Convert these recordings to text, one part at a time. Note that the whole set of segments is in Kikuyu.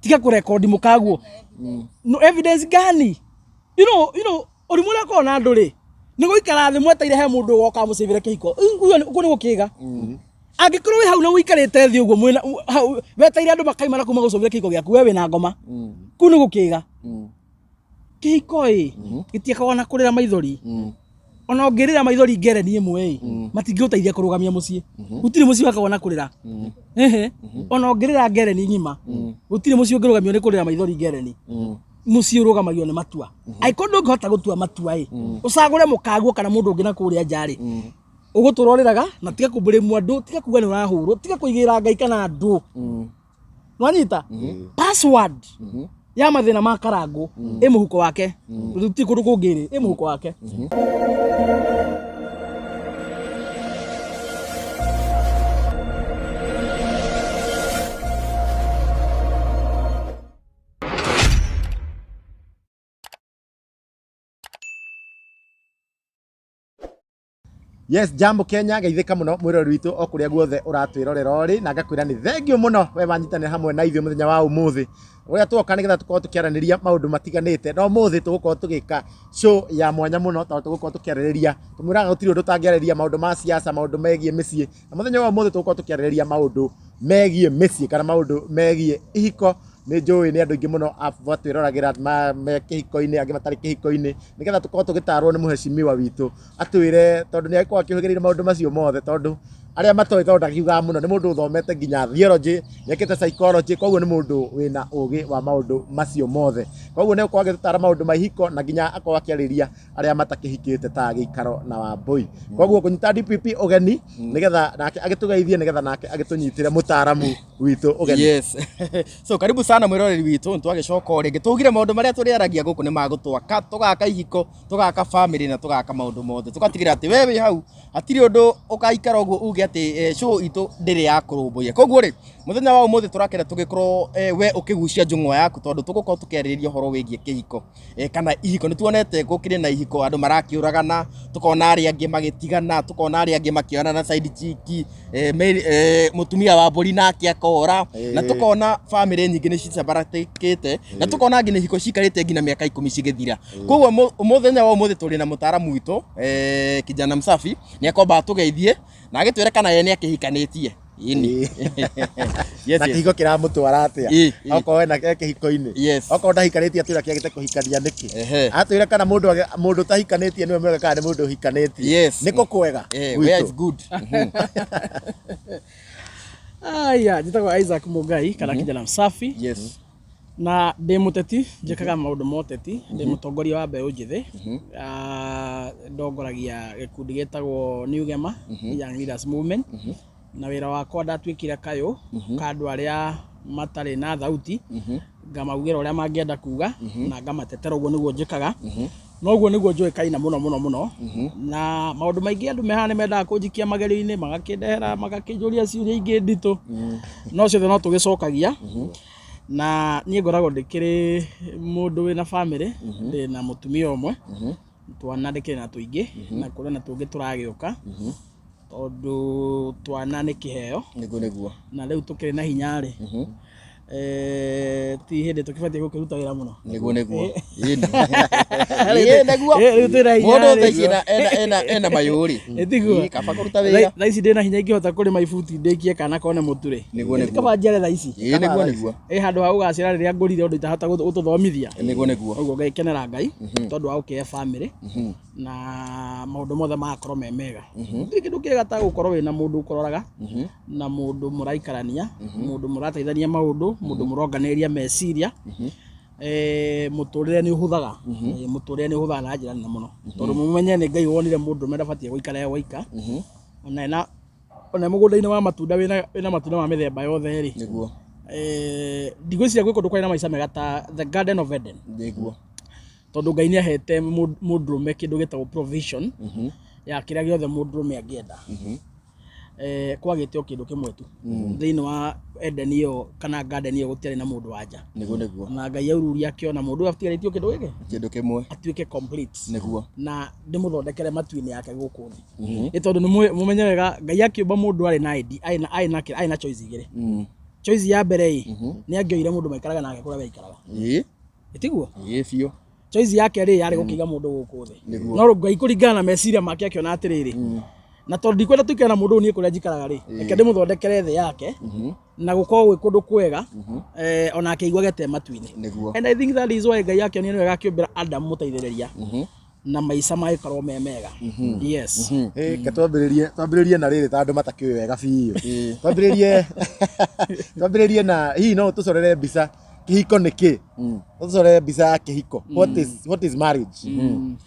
Tiga kũrekondi mũkaguo. No evidence gani? You know, ũrimũ ũrĩa ũkoragwo na andũ rĩ, nĩ gũikara thĩ mweteire he mũndũ ũgoka amũcĩvĩre kĩhiko. Ũguo nĩ gũkĩga. Angĩkorwo wĩ hau na ũikarĩte thĩ ũguo mwĩna hau weteire andũ makaima na kuma gũcũvĩra kĩhiko gĩaku, we wĩna ngoma. Kũu nĩ gũkĩga. Kĩhiko ĩ, gĩtiakoragwo na kũrĩra maithori. Ona ũngĩrĩra maithori ngereni ĩmwe ĩ, matingĩgũteithia kũrũgamia mũciĩ. Gũtirĩ mũciĩ wakagwo na kũrĩra. Ehe. Ona ũngĩrĩra ngereni ng'ima, gũtirĩ mũciĩ ũngĩrũgamio nĩ kũrĩra maithori ngereni. Mũciĩ ũrũgamagio nĩ matua. Angĩkorwo ndũngĩhota gũtua matua ĩ, ũcagũre mũkaguo kana mũndũ ũngĩ na kũrĩa nja rĩ, ũgũtũra ũrĩraga na tiga kũbũrĩmu andũ, tiga kuga nĩ ũrahũrwo, tiga kũigĩrĩra Ngai kana andũ. Nwanyita? Password ya mathĩna ma Karangũ ĩ mũhuko wake. Ti kũndũ kũngĩ rĩ, ĩ mũhuko wake. Yes, jambo Kenya, geithĩka mũno mwĩroreri witũ o kũrĩa guothe ũratwĩrorera ũrĩ, na ngakwĩra nĩ thengiũ mũno we wanyitanĩra hamwe na ithuĩ mũthenya wa ũmũthĩ ũrĩa twoka nĩgetha tũkorwo tũkĩaranĩria maũndũ matiganĩte. No ũmũthĩ tũgũkorwo tũgĩka show ya mwanya mũno tondũ tũgũkorwo tũkĩarĩrĩria, tũmwĩraga gũtirĩ ũndũ ũtangĩarĩrĩria, maũndũ ma siasa, maũndũ megiĩ mĩciĩ. Na mũthenya wa ũmũthĩ tũgũkorwo tũkĩarĩrĩria maũndũ megiĩ mĩciĩ kana maũndũ megiĩ ihiko. Nĩ njũĩ nĩ andũ aingĩ mũno matwĩroragĩra me kĩhiko-inĩ, angĩ matarĩ kĩhiko-inĩ, nĩgetha tũkorwo tũgĩtarwo nĩ mũhecimiwa witũ atwĩre, tondũ nĩ agĩkoragwo akĩũhĩgĩrĩire maũndũ macio mothe, tondũ arĩa matoĩ tondũ ndakiugaga mũno, nĩ mũndũ ũthomete nginya theology, nĩ ekĩte psychology, koguo nĩ mũndũ wĩna ũgĩ wa maũndũ macio mothe. Koguo nĩ egũkorwo agĩtũtara maũndũ ma ihiko na nginya akorwo akĩarĩria arĩa matakĩhikĩte ta Gĩikaro na Wambũi. Koguo ngũnyita DPP ũgeni nĩgetha nake agĩtũgeithie, nĩgetha nake agĩtũnyitĩre mũtaaramu witũ ũgeni. Yes. So karibu sana mwĩroreri witũ, nĩtwagĩcoka o rĩngĩ. Tũgire maũndũ marĩa tũrĩaragia gũkũ nĩ magũtwaka, tũgaka ihiko, tũgaka family na tũgaka maũndũ mothe. Tũgatigĩrĩra atĩ we wĩ hau hatirĩ ũndũ ũgaikara ũguo uge atĩ show itũ ndĩrĩ ya kũrũmbũiya. Koguo rĩ, mũthenya wa ũmũthĩ tũrakena tũgĩkorwo we ũkĩgucia njũng'wa yaku, tondũ tũgũkorwo tũkĩarĩrĩria ũhoro wĩgiĩ kĩhiko kana ihiko. Nĩ tuonete gũkĩrĩ na ihiko andũ marakĩũragana, tũkona arĩa angĩ magĩtigana, tũkona arĩa angĩ makĩona na side chick, mũtumia wa mbũri nake akora, na tũkona family nyingĩ nĩ cicabaratĩkĩte, na tũkona nginya ihiko cikarĩte nginya mĩaka 10 cigĩthira. Koguo mũthenya wa ũmũthĩ tũrĩ na mũtaaramu witũ, kijana msafi, nĩ akomba atũgeithie na agĩtwĩre kana ye nĩ akĩhikanĩtie. Ĩni. Yes, na yes. kĩhiko kĩramũtwara atĩa? Ĩ. Okorwo ena e kĩhiko-inĩ. Yes. Okorwo ndahikanĩtie atwĩra kĩagĩte kũhikania nĩkĩ? Atwĩre kana mũndũ ũtahikanĩtie nĩwe mwega kana nĩ mũndũ ũhikanĩtie. Yes. Nĩkũ kwega? Where is good? Aya, njĩtagwo Isaac Mũngai kana kijana msafi. Yes. Na ndĩ mũteti, njĩkaga maũndũ ma ũteti, ndĩ mũtongoria wa mbeũ njĩthĩ. Ndongoragia gĩkundi gĩtagwo New Gema Young Leaders Movement. Na wĩra wakwa ndatuĩkire kayũ ka andũ arĩa matarĩ na thauti, ngamaugĩra ũrĩa mangĩenda kuga na ngamatetera. Ũguo nĩguo njĩkaga. Na ũguo nĩguo njũĩkaine mũno mũno mũno. Na maũndũ maingĩ andũ me haha nĩ mendaga kũnjikia magerio-inĩ, magakĩndehera, magakĩnjũria ciũria ingĩ nditũ. No ciothe no tũgĩcokagia. Na niĩ ngoragwo ndĩkĩrĩ mũndũ wĩna family, ndĩ na mũtumia ũmwe, twana ndĩkĩrĩ na tũingĩ, na kũrĩ na tũngĩ tũragĩũka, tondũ twana nĩ kĩheo. Nĩguo nĩguo. Na rĩu tũkĩrĩ na hinya rĩ, ti hĩndĩ tũkĩbatiĩ gũkĩruta wĩra mũno. Nĩguo nĩguo. Ĩni. Ĩ nĩguo. Rĩu twĩna hinya Mũndũ rĩ. thaa ici ena mayũ rĩ. Ĩ tiguo? Ĩ, kaba kũruta wĩra. Thaa ici ndĩna hinya ingĩhota kũrĩma ibuti ndĩkie kana kone mũtu rĩ. Nĩguo nĩguo. Kaba njiare thaa ici. Ĩ nĩguo nĩguo. Ĩ handũ ha gũgacĩra rĩrĩa ngũrire ũndũ itahota gũtũthomithia. Nĩguo nĩguo. Ũguo ngagĩkenera Ngai tondũ wa gũkĩhe family na maũndũ mothe magakorwo me mega. Gũtirĩ kĩndũ kĩega ta gũkorwo wĩna mũndũ ũkũroraga na mũndũ mũraikarania, mũndũ mũrateithania maũndũ, mũndũ mũronganĩrĩria meciria. Mũtũrĩre nĩ ũhũthaga. Mũtũrĩre nĩ ũhũthaga na njĩra nene mũno. Tondũ mũmenye nĩ Ngai wonire mũndũrũme ndabatiĩ gũikara e woika. Ona mũgũnda-inĩ wa matunda wĩna matunda ma mĩthemba yothe rĩ. Nĩguo. Ndigwĩciria gwĩ kũndũ kwarĩ na maica mega ta the Garden of Eden. Nĩguo. Tondũ Ngai nĩ ahete mũndũrũme kĩndũ gĩtagwo provision ya kĩrĩa gĩothe mũndũrũme angĩenda. Kwagĩte o kĩndũ kĩmwe tu. Thĩinĩ wa Eden ĩyo kana garden ĩyo gũtiarĩ na mũndũ wa nja. Nĩguo nĩguo. Na Ngai aururia akĩona mũndũ ũyũ atigarĩtio kĩndũ gĩkĩ? Kĩndũ kĩmwe. Atuĩke complete. Nĩguo. Na ndĩmũthondekere matu-inĩ yake gũkũ thĩ. Nĩ tondũ nĩ mũmenye wega Ngai akĩũmba mũndũ arĩ na ID, arĩ na choice igĩrĩ. Choice ya mbere ĩ, nĩ angĩoire mũndũ maikaraga nake kũrĩa we aikaraga. Ĩtiguo? Ĩĩ biũ. Choice ya kerĩ yarĩ gũkĩiga mũndũ gũkũ thĩ. No Ngai kũringana na meciria make akĩona atĩrĩrĩ, na tondũ ndikwenda tũikare na mũndũ ũyũ niĩ kũrĩa njikaraga rĩ, reke ndĩmũthondekere thĩ yake na gũkorwo gwĩ kũndũ kwega, onake aiguage te matu-inĩ. Nĩguo. And I think that is why Ngai akĩonire nĩ wega akĩũmbĩra Adam mũteithĩrĩria na maica magĩkorwo me mega. Yes. Ke twambĩrĩrie na rĩrĩ ta andũ matakĩũĩ wega biũ. Twambĩrĩrie na hihi no tũcorere mbica kĩhiko nĩ kĩ? Tũcorere mbica ya kĩhiko. What is marriage?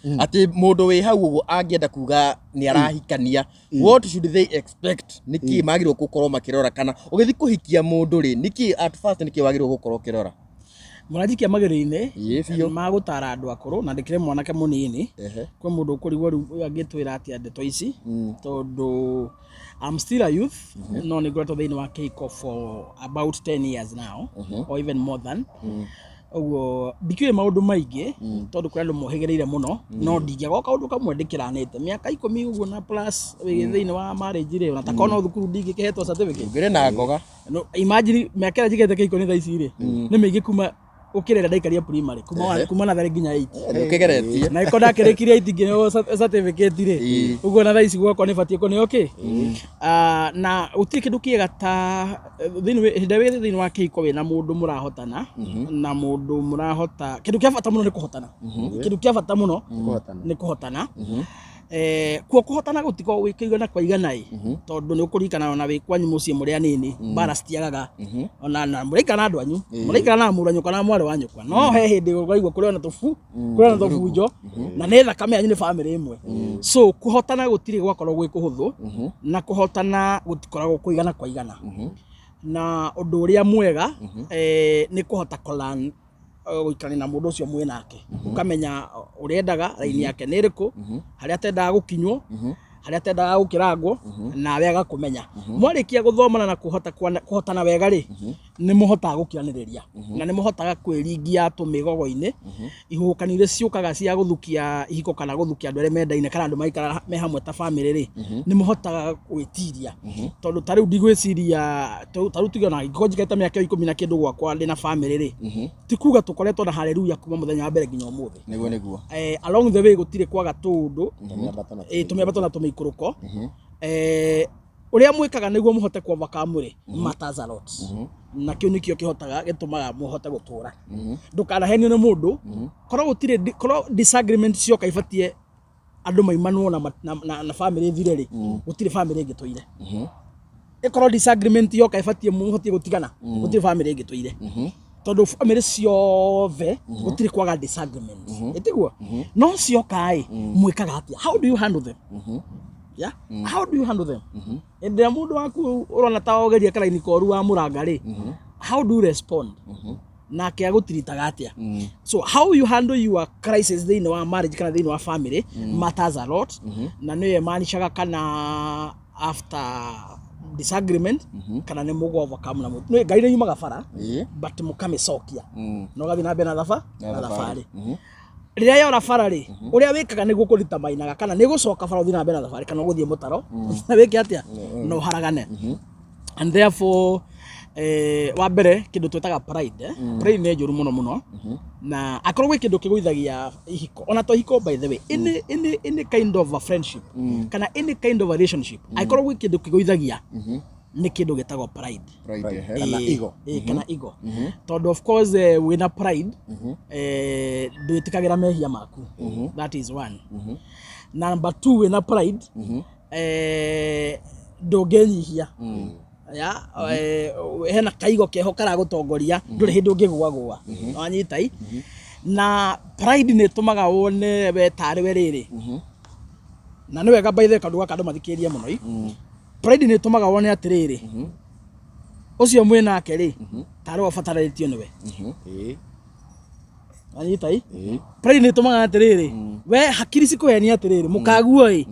Atĩ mũndũ wĩ hau ũguo angĩenda kuga nĩ arahikania, what should they expect? Nĩkĩ magĩrĩirwo gũkorwo makĩrora kana ũgĩthiĩ kũhikia mũndũ rĩ, nĩkĩ at first nĩkĩ wagĩrĩirwo gũkorwo ũkĩrora? Mũranjikia magerio-inĩ Ĩĩ biũ. ma gũtara andũ akũrũ na ndĩkĩrĩ mwanake mũnini. Kwĩ mũndũ ũkũrigwo rĩu ũyũ angĩtwĩra atĩa ndeto ici, tondũ I'm still a youth, no nĩ ngoretwo thĩinĩ wa kĩhiko for about 10 years now or even more than ũguo. Ndikĩũĩ maũndũ maingĩ tondũ kũrĩ andũ mohĩgĩrĩire mũno, no ndingĩaga kaũndũ kamwe ndĩkĩranĩte mĩaka 10 ũguo na plus wĩ thĩinĩ wa marriage rĩ, ona takorwo no thukuru ndingĩkĩhetwo certificate. Ngĩrĩ na ngoga. No, imagine mĩaka ĩrĩa njigĩte kĩhiko nĩ thaa ici rĩ, nĩ mĩingĩ kuma ũkĩrĩra ndaikaria primary kuma natharĩ nginya 8. Nĩ ũkĩgeretie. Na ĩko ndakĩrĩkirie 8 ngĩheo certificate rĩ, ũguo na thaa ici gwakwa nĩ batiĩ kũneo kĩ. Ah, na gũtirĩ kĩndũ kĩega ta thĩinĩ hĩndĩ ĩrĩa wĩ thĩinĩ wa kĩhiko wĩna mũndũ mũrahotana na mũndũ mũrahota, kĩndũ kĩa bata mũno nĩ kũhotana, kĩndũ kĩa bata mũno Kũhotana. Nĩ kũhotana. Kuo kũhotana gũtikoragwo gwĩ kũigana kwa igana ĩ, tondũ nĩ ũkũririkana ona wĩ kwanyu mũciĩ mũrĩ anini mbara citiagaga, ona na mũraikara na andũ anyu, mũraikara na mũrũ wa nyũkwa na mwarĩ wa nyũkwa, no he hĩndĩ ũraigua kũrĩ ona tũbunjo na nĩ thakame yanyu, nĩ bamĩrĩ ĩmwe. So kũhotana gũtirĩ gwakorwo gwĩ kũhũthũ na kũhotana gũtikoragwo kũigana kwa igana, na ũndũ ũrĩa mwega nĩ kũhota kũlearn gũikarania na mũndũ ũcio mwĩ nake, ũkamenya ũrĩa raini yake nĩ ĩrĩkũ, harĩa atendaga gũkinywo, harĩa atendaga gũkĩrangwo, nawe agakũmenya. Mwarĩkia gũthomana na kũhota kũhotana wega rĩ, nĩ mũhotaga gũkiranĩrĩria na nĩ mũhotaga kwĩringia tũmĩgogo-inĩ ihuhũkanio iria ciũkaga cia gũthukia ihiko kana gũthukia andũ arĩa mendaine kana andũ maikara me hamwe ta bamĩrĩ rĩ, nĩ mũhotaga gwĩtiria, tondũ ta rĩu ndigwĩciria ta rĩu tuge ona angĩkorwo njikarĩte mĩaka 10 na kĩndũ gwakwa ndĩ na bamĩrĩ rĩ, ti kuga tũkoretwo na haleluya kuma mũthenya wa mbere nginya ũmũthĩ. Nĩguo nĩguo. Along the way gũtirĩ kwaga tũũndũ Tũmĩambato na tũmĩambato na tũmĩikũrũko. Ũrĩa mwĩkaga nĩguo mũhote ku overcome rĩ matters a lot, na kĩu nĩkĩo kĩhotaga gĩtũmaga mũhote gũtũra. Ndũkanahenio nĩ mũndũ, korwo gũtirĩ korwo disagreement cioka ibatie andũ maimanwo na bamĩrĩ ĩthire rĩ, gũtirĩ bamĩrĩ ĩngĩtũire. Ĩkorwo disagreement yoka ĩbatie mũhotie gũtigana, gũtirĩ bamĩrĩ ĩngĩtũire, tondũ bamĩrĩ ciothe gũtirĩ kwaga disagreement, ĩtiguo? No cioka ĩ, mwĩkaga atĩa? How do you handle them? Yeah, how do you handle them? Hĩndĩ ĩrĩa mũndũ waku ũrona ta ogeria karaini koru wa mũranga rĩ, how do you respond? Nake agũtiritaga atĩa? So how you handle your crisis thĩinĩ wa marriage kana thĩinĩ wa family matters a lot, na nĩyo ĩmaanishaga kana after disagreement kana nĩ mũgũ overcome na nĩ Ngai nĩ yumaga bara, but mũkamĩcokia na ũgathiĩ na mbere na Na na thabarĩ. thabarĩ. Rĩrĩa yora bara rĩ, ũrĩa wĩkaga nĩguo kũritamainaga kana nĩ gũcoka bara ũthiĩ na mbere na thabarĩ kana ũgũthiĩ mũtaro na wĩke atĩa na ũharagane. And therefore wa mbere kĩndũ twĩtaga pride, pride nĩ njũru mũno mũno, na akorwo gwĩ kĩndũ kĩgũithagia ihiko, ona to ihiko by the way, any kind of a friendship kana any kind of a relationship, angĩkorwo gwĩ kĩndũ kĩgũithagia nĩ kĩndũ gĩtagwo pride. Pride, ehe. Kana ego. Kana ego, tondũ of course wĩna pride ndwĩtĩkagĩra mehia maku, that is one. Number two, wĩna pride ndũngĩnyihia ya hena kaigo keho karagũtongoria, ndũrĩ hĩndĩ ũngĩgũagũa wanyita i. Na pride nĩ ĩtũmaga wone we tarĩ we rĩrĩ, na nĩ wega by the way kaũndũ gaka andũ mathikĩrĩrie mũno i. Pride nĩ ĩtũmaga wone atĩrĩrĩ, ũcio mwĩ nake rĩ, tarĩ we ũbataranĩtio nĩwe. Wanyita i? Pride nĩ ĩtũmaga atĩrĩrĩ, we hakiri cikũhenia atĩrĩrĩ, mũkaguo ĩ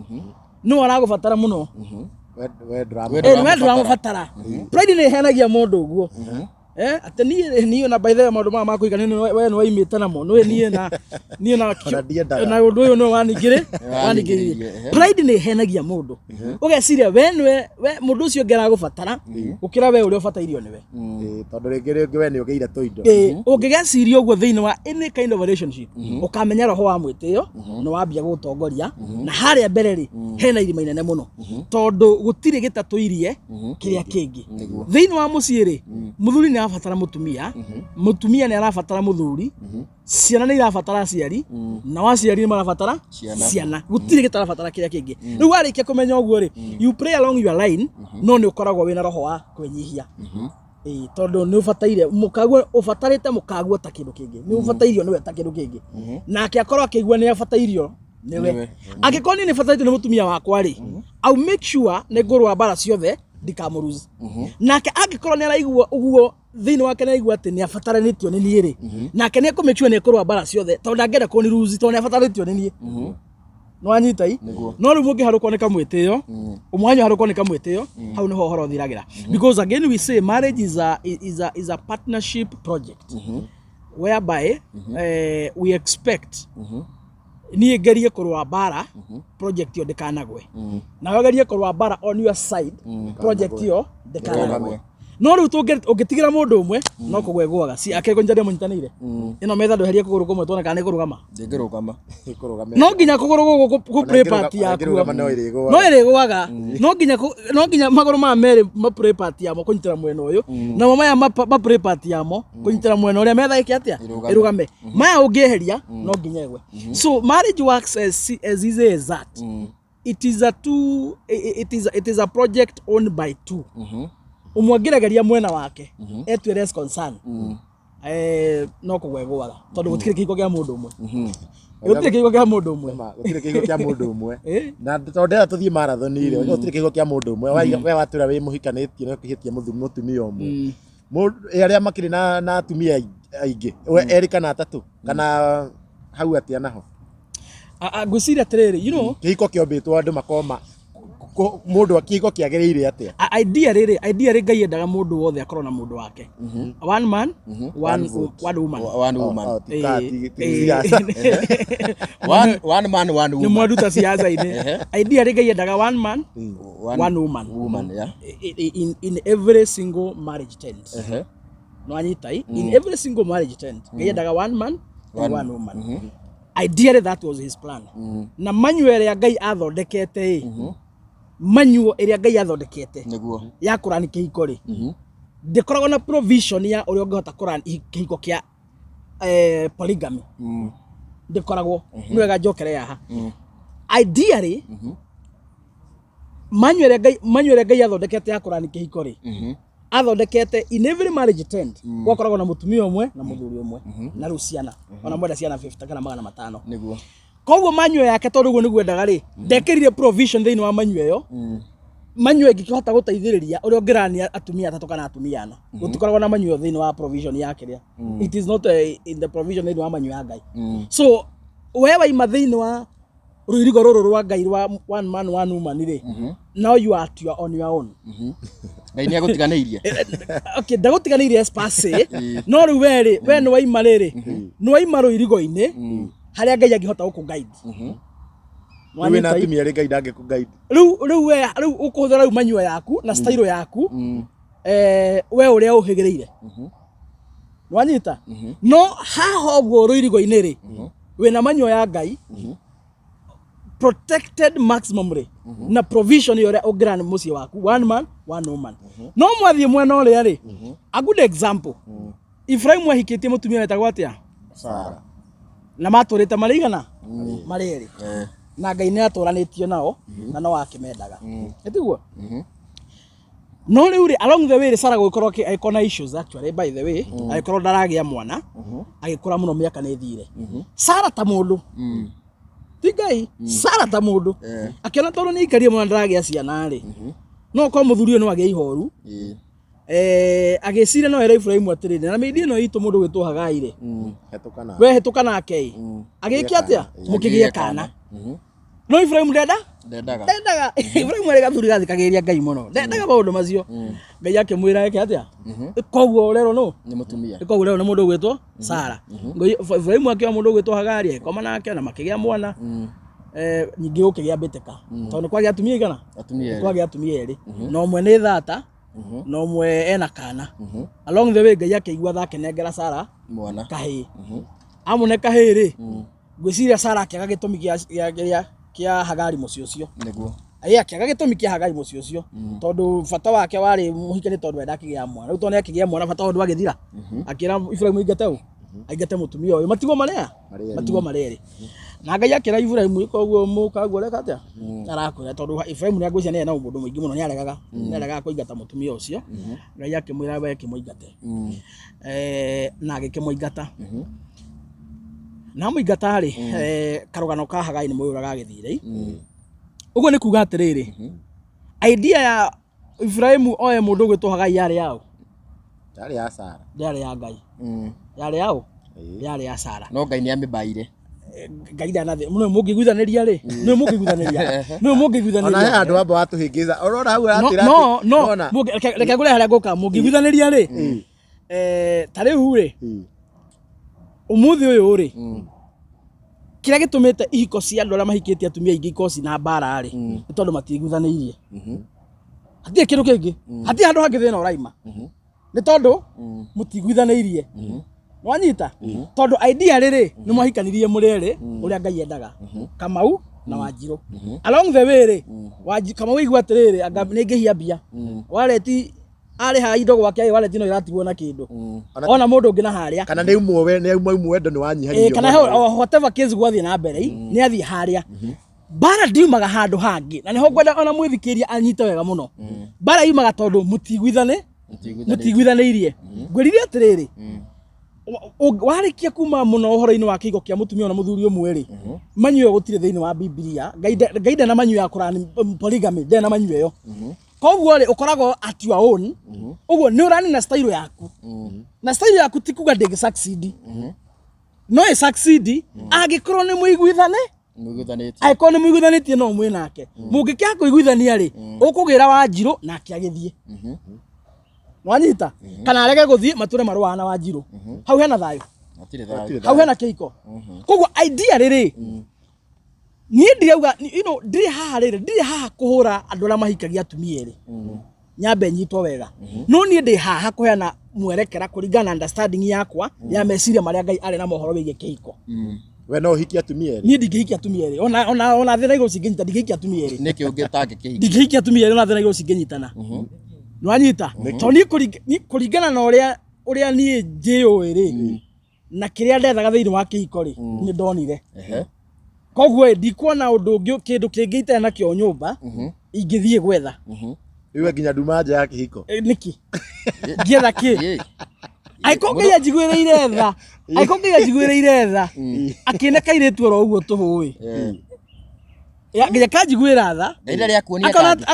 nĩwe aragũbatara mũno. We We Eh, we ndũramũbatara. Pride nĩ ĩhenagia mũndũ ũguo. Atĩ niĩ na by the way maũndũ maya ma kũhikania we nĩ waimĩte namo, nĩũĩ niĩ na Ona ndiendaga. Na ũndũ ũyũ nĩwe waningĩrĩ waningĩrĩirie. Ehe. Pride nĩ ĩhenagia mũndũ, ũgeciria we nĩwe we mũndũ ũcio ũngĩ aragũbatara gũkĩra we ũrĩa ũbatairio nĩwe. Ĩĩ, tondũ rĩngĩ we nĩ ũgĩire tũindo. Ĩĩ, ũngĩgeciria ũguo thĩinĩ wa any kind of relationship, ũkamenya roho wa mwĩtĩo nĩ wambia gũgũtongoria, na harĩa mbere rĩ hena irima inene mũno, tondũ gũtirĩ gĩtatũirie kĩrĩa kĩngĩ. Thĩinĩ wa mũciĩ rĩ, mũthuri nĩ arabatara mũtumia, mũtumia nĩ arabatara mũthuri, ciana nĩ irabatara aciari, nao aciari nĩ marabatara Ciana. Ciana. Gũtirĩ gĩtarabatara kĩrĩa kĩngĩ. Rĩu warĩkia kũmenya ũguo rĩ, you play along your line, no nĩ ũkoragwo wĩna roho wa kwĩnyihia. Ĩĩ, tondũ nĩ ũbataire mũkaguo, ũbatarĩte mũkaguo ta kĩndũ kĩngĩ, nĩ ũbatairio nĩwe ta kĩndũ kĩngĩ, nake akorwo akĩigua nĩ abatairio nĩwe. Nĩwe. Angĩkorwo niĩ nĩ batarĩtio nĩ mũtumia wakwa rĩ, I'll make sure nĩ ngũrũa mbara ciothe ndikamũruzi. Nake angĩkorwo nĩ araigua ũguo thĩinĩ wake, nĩ araigua atĩ nĩ abataranĩtio nĩ niĩ rĩ, nake nĩ ekũ make sure nĩ ekũrũa mbara ciothe, tondũ ndangĩenda kũniruzi, tondũ nĩ abataranĩtio nĩ niĩ. Nĩwanyita i? Nĩguo. No rĩu mũngĩharũkwo nĩ kamwĩtĩo, ũmwe wanyu harũkwo nĩ kamwĩtĩo, hau nĩho ũhoro ũthiragĩra, because again we say marriage is a partnership project whereby we expect niĩ ngerie kũrũa mbara project ĩyo ndĩkanagwe, nawe ũgerie kũrũa mbara on your side project ĩyo ndĩkanagwe. No rĩu ũngĩtigĩra mũndũ ũmwe, no kũgwa ĩgũaga si akĩgũnja mũnyitanĩire ĩno metha, ndweherie kũgũrũ kũmwe tuone kana nĩ kũrũgama. Ndĩngĩrũgama. Ĩkũrũgame. No nginya kũgũrũ gũkũ gũ play Ona part yakuo. ĩngĩrũgama no ĩrĩgũaga. No ĩrĩgũaga. No nginya magũrũ maya merĩ ma play part yamo kũnyitĩra mwena ũyũ, namo maya ma play part yamo kũnyitĩra mwena ũrĩa, metha ĩke atĩa? Ĩrũgame. Ĩrũgame. Maya ũngĩeheria no nginya ĩgwe. So marriage works as easy as that. It is a two it is a project owned by two. Ũmwe angĩregeria mwena wake etue less concern, no kũgwa ĩgũaga, tondũ gũtirĩ kĩhiko kĩa mũndũ ũmwe, gũtirĩ kĩhiko kĩa mũndũ ũmwe. Ma, gũtirĩ kĩhiko kĩa mũndũ ũmwe. Eh? Na tondũ ndĩrenda tũthiĩ marathon rĩ, gũtirĩ kĩhiko kĩa mũndũ ũmwe. We watwĩra wĩ mũhikanĩtie na ũkĩhĩtie mũtumia ũmwe. Arĩa makĩrĩ na atumia aingĩ, we erĩ kana atatũ kana hau atĩa naho? Ngwĩciria atĩrĩrĩ, Kĩhiko kĩombĩtwo andũ makoma mũndũ, kĩhiko kĩagĩrĩire atĩa? Ideally Ngai endaga mũndũ wothe akorwo na mũndũ wake, one man, one, one woman. One woman. Oh, ti ti siasa. One man, one Nĩ woman. mwanduta siasa-inĩ. Ideally Ngai endaga one man, one woman. Woman, yeah. In every single marriage tent. Nwanyita i? In every single marriage tent Ngai endaga one man and one woman. Ideally that was his plan. Na manual ĩrĩa Ngai athondekete ĩ, manual ĩrĩa Ngai athondekete Nĩguo. ya kũrani kĩhiko rĩ, ndĩkoragwo na provision ya ũrĩa ũngĩhota kũrani kĩhiko kĩa polygamy. Ndĩkoragwo. Nĩ wega njokere haha. Ideally manual ĩrĩa Ngai athondekete ya kũrani kĩhiko rĩ, athondekete in every marriage tent gwakoragwo na mũtumia ũmwe na mũthuri ũmwe, na rĩu ciana ona mwenda ciana 50 kana 500. Nĩguo. Koguo manual yake, tondũ ũguo nĩguo endaga rĩ, ndekĩrire provision thĩinĩ wa manual ĩyo, manual ĩngĩkĩhota gũteithĩrĩria ũrĩa ũngĩrania atumia atatũ kana atumia ana. Gũtikoragwo na manual thĩinĩ wa provision ya kĩrĩa. It is not in the provision thĩinĩ wa manual ya Ngai. So we waima thĩinĩ wa rũirigo rũrũ rwa Ngai rwa one man, one woman rĩ, now you are at your, on your own. Ngai nĩ agũtiganĩirie. Okay, ndagũtiganĩirie as per se, no rĩu we rĩ, we nĩ waima rĩrĩ, nĩ waima rũirigo-inĩ harĩa Ngai angĩhota gũkũ guide. Rĩu wĩna atumia rĩ, Ngai ndangĩkũ guide. Rĩu we rĩu ũkũhũthĩra rĩu manual yaku na style yaku, we ũrĩa ũhĩgĩrĩire. Nwanyita? No haha ũguo rũirigo-inĩ rĩ, wĩna manual ya Ngai protected maximum rĩ, na provision ya ũrĩa ũngĩrani mũciĩ waku, one man, one woman. No mwathiĩ mwena ũrĩa rĩ, a good example, Ibrahim ahikĩtie mũtumia wetagwo atĩa? Sara. Na matũrĩte marĩ igana marĩ erĩ, na Ngai nĩ atũranĩtio nao na no akĩmendaga, ĩtiguo? No rĩu rĩ, along the way rĩ, Sara gũgĩkorwo agĩkorwo na issues. Actually, by the way, agĩkorwo ndaragĩa mwana, agĩkũra mũno, mĩaka nĩ ĩthire. Sara ta mũndũ, ti Ngai, Sara ta mũndũ akĩona tondũ nĩ aikarie mwana ndaragĩa ciana rĩ, no korwo mũthuri ũyũ no agĩe ihoru. Agĩciria no ere Ibrahimu atĩrĩrĩ, na mĩindi ĩno itũ mũndũ gwĩtwo Hagai rĩ, Hetũka na we hĩtũka nake ĩ, agĩke atĩa? Mũkĩgĩe kana. No Ibrahimu ndenda. Ndendaga. Ndendaga. Ibrahimu arĩ gathuri gathikagĩrĩria Ngai mũno, ndendaga maũndũ macio. Ngai akĩmwĩra eke atĩa? Koguo ũrerwo nũ? Nĩ mũtumia. Koguo ũrerwo nĩ mũndũ ũgwĩtwo Sara. Ngai Ibrahimu akĩoya mũndũ ũgwĩtwo Hagari, agĩkoma nake na makĩgĩa mwana. Ningĩ gũkĩgĩa mbĩtĩka, tondũ nĩ kwagĩa atumia igana? Atumia erĩ. Kwagĩa atumia erĩ, na ũmwe nĩ thata na ũmwe ena kana. Along the way Ngai akĩigua tha, akĩnengera Sara Mwana. kahĩĩ. Amũne kahĩĩ rĩ, ngwĩciria Sara akĩaga gĩtũmi kĩa Hagari mũciĩ ũcio. Nĩguo. Ĩ, akĩaga gĩtũmi kĩa Hagari mũciĩ ũcio, tondũ bata wake warĩ mũhike nĩ tondũ enda akĩgĩa mwana. Rĩu tondũ nĩ akĩgĩa mwana, bata wao ndwagĩthira. Akĩra Ibrahimu aingate ũ, aingate mũtumia ũyũ, matigwo marĩa Marĩ erĩ. Matigwo marĩ erĩ. Na Ngai akĩra Ibrahimu, ĩka ũguo mũkaguo ũreka atĩa arakwĩra, tondũ Ibrahimu nĩ angwĩciria nĩ na ũndũ mũingĩ mũno, nĩ aregaga kũingata mũtumia ũcio. Ngai akĩmwĩra we kĩmũingate. Na agĩkĩmũingata. Na amũingata rĩ, karũgano ka Hagai nĩ mũĩ ũrĩa gagĩthire. Ũguo nĩ kuga atĩrĩrĩ, idea ya Ibrahimu oe mũndũ ũgwĩtwo Hagai yarĩ yaũ? Yarĩ ya Sara. Yarĩ ya Ngai? Yarĩ yaũ? Yarĩ ya Sara. No Ngai nĩ amĩbaire. Ngai ndanathĩ nĩ mũngĩiguithanĩria rĩ, nĩ mũngĩiguithanĩria, nĩ Ona he mũngĩiguithanĩria. handũ wamba watũhĩngĩca, ũrona hau No. aratwĩra No. atĩ- No. Nona. Reke ngũre harĩa ngũka mũngĩiguithanĩria rĩ. Ta rĩu rĩ, ũmũthĩ ũyũ rĩ, kĩrĩa gĩtũmĩte ihiko cia andũ arĩa mahikĩtie atumia aingĩ ikorwo cina mbara rĩ, nĩ tondũ matiiguithanĩirie. Hatirĩ kĩndũ kĩngĩ, hatirĩ handũ hangĩ thĩna ũraima, nĩ tondũ mũtiguithanĩirie. Nwanyita? Tondũ idea rĩrĩ, nĩ mwahikanirie mũrĩ erĩ ũrĩa Ngai endaga, Kamau na Wanjirũ. Along the way rĩ, Kamau aigua atĩrĩrĩ, anga nĩ ngĩhia mbia wareti arĩha indo gwake, wareti no ĩratigwo na kĩndũ ona mũndũ ũngĩ na harĩa. Kana nĩ umwe we nĩ umwe wendo nĩ wanyihanyihio. Kana he o whatever case gwathiĩ na mbere, nĩ athiĩ harĩa. Mbara ndiumaga handũ hangĩ, na nĩho ngwenda ona mwĩthikĩria anyite wega mũno. Mbara yumaga tondũ mũtiguithanĩirie. Ngwĩrire atĩrĩrĩ, warĩkia kuma mũno ũhoro-inĩ wa kĩhiko kĩa mũtumia na mũthuri ũmwe rĩ, manyu ĩyo gũtirĩ thĩinĩ wa Bibilia. Ngai ndarĩ na manyu ya kũrani polygamy, ndarĩ na manyu ĩyo. Koguo rĩ, ũkoragwo at your own. Ũguo nĩ ũrani na style yaku, na style yaku ti kuga ndĩngĩ succeed, no ĩ succeed angĩkorwo nĩ mũiguithane. Mũiguithanĩtie. Angĩkorwo nĩ mũiguithanĩtie, no mwĩ nake. Mũngĩkĩaga kũiguithania rĩ, ũkũgĩra Wanjirũ nake agĩthiĩ. Wanyita? Kana arege gũthiĩ, matũre marũaga na Wanjirũ. Hau hena thayũ? Hatirĩ thayũ. Hau hena kĩhiko? Koguo idea rĩrĩ, niĩ ndirauga, ndirĩ haha rĩrĩ, ndirĩ haha kũhũra andũ arĩa mahikagia atumia erĩ, nyambe nyitwo wega. No niĩ ndĩ haha kũheana mwerekera kũringana na understanding yakwa ya meciria marĩa Ngai arĩ na mohoro wĩgiĩ kĩhiko. We no ũhikie atumia erĩ? Niĩ ndingĩhikia atumia erĩ, ona thĩ na igũrũ cingĩnyita, ndingĩhikia atumia erĩ. Nĩkĩ ũngĩ ũtangĩkĩhikia? Ndingĩhikia atumia erĩ, ona thĩ na igũrũ cingĩnyitana. Nĩwanyita? Tondũ niĩ niĩ kũringana na ũrĩa niĩ njĩũĩ rĩ, na kĩrĩa ndethaga thĩinĩ wa kĩhiko rĩ, nĩ ndonire. Koguo ĩ, ndikuona ũndũ ũngĩ, kĩndũ kĩngĩ itarĩ nakĩo nyũmba ingĩthiĩ gwetha. Rĩu we nginya nduma nja ya kĩhiko. Nĩkĩ ngĩetha kĩ? Ĩ. Angĩkorwo Ngai anjiguĩrĩire tha, angĩkorwo Ngai anjiguĩrĩire tha akĩne kairĩtu oro ũguo tũhũĩ, nginya kanjiguĩra tha. Ngai rĩrĩa rĩakuonia Akona kangĩ.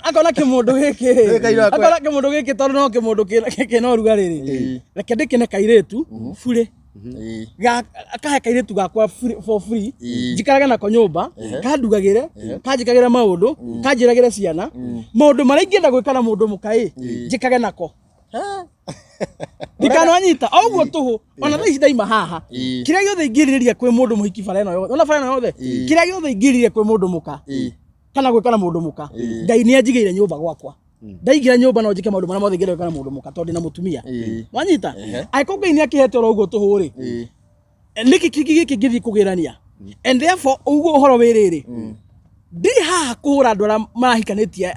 akona kĩmũndũ gĩkĩ. Ngai no akwe- Akona kĩmũndũ gĩkĩ, tondũ no kĩmũndũ kĩna ũrugarĩ rĩ, reke ndĩkĩne kairĩtu burĩ. Akahe kairĩtu gakwa for free, njikarage nako nyũmba, kandugagĩre, kanjĩkagĩre maũndũ, kanjĩragĩre ciana maũndũ marĩa ingĩenda gwĩka na mũndũ mũka ĩ, njĩkage nako. Ndikananyita o ũguo tũhũ. Ona thaa ici ndaima haha, kĩrĩa gĩothe ingĩrirĩria kwĩ mũndũ mũhiki bara ĩno yothe, ona bara ĩno yothe, kĩrĩa gĩothe ingĩrirĩria kwĩ mũndũ mũka kana gwĩka na mũndũ mũka, Ngai nĩ anjigĩire nyũmba gwakwa. Ndaingĩra nyũmba no njĩke maũndũ marĩa mothe ingĩenda gwĩka na mũndũ mũka, tondũ ndĩna mũtumia. Wanyita? Angĩkorwo Ngai nĩ akĩhete oro ũguo tũhũ rĩ, nĩkĩ kĩngĩ gĩkĩ ngĩthiĩ kũgĩrania? And therefore ũguo ũhoro wĩ rĩrĩ, ndirĩ haha kũhũra andũ arĩa marahikanĩtie,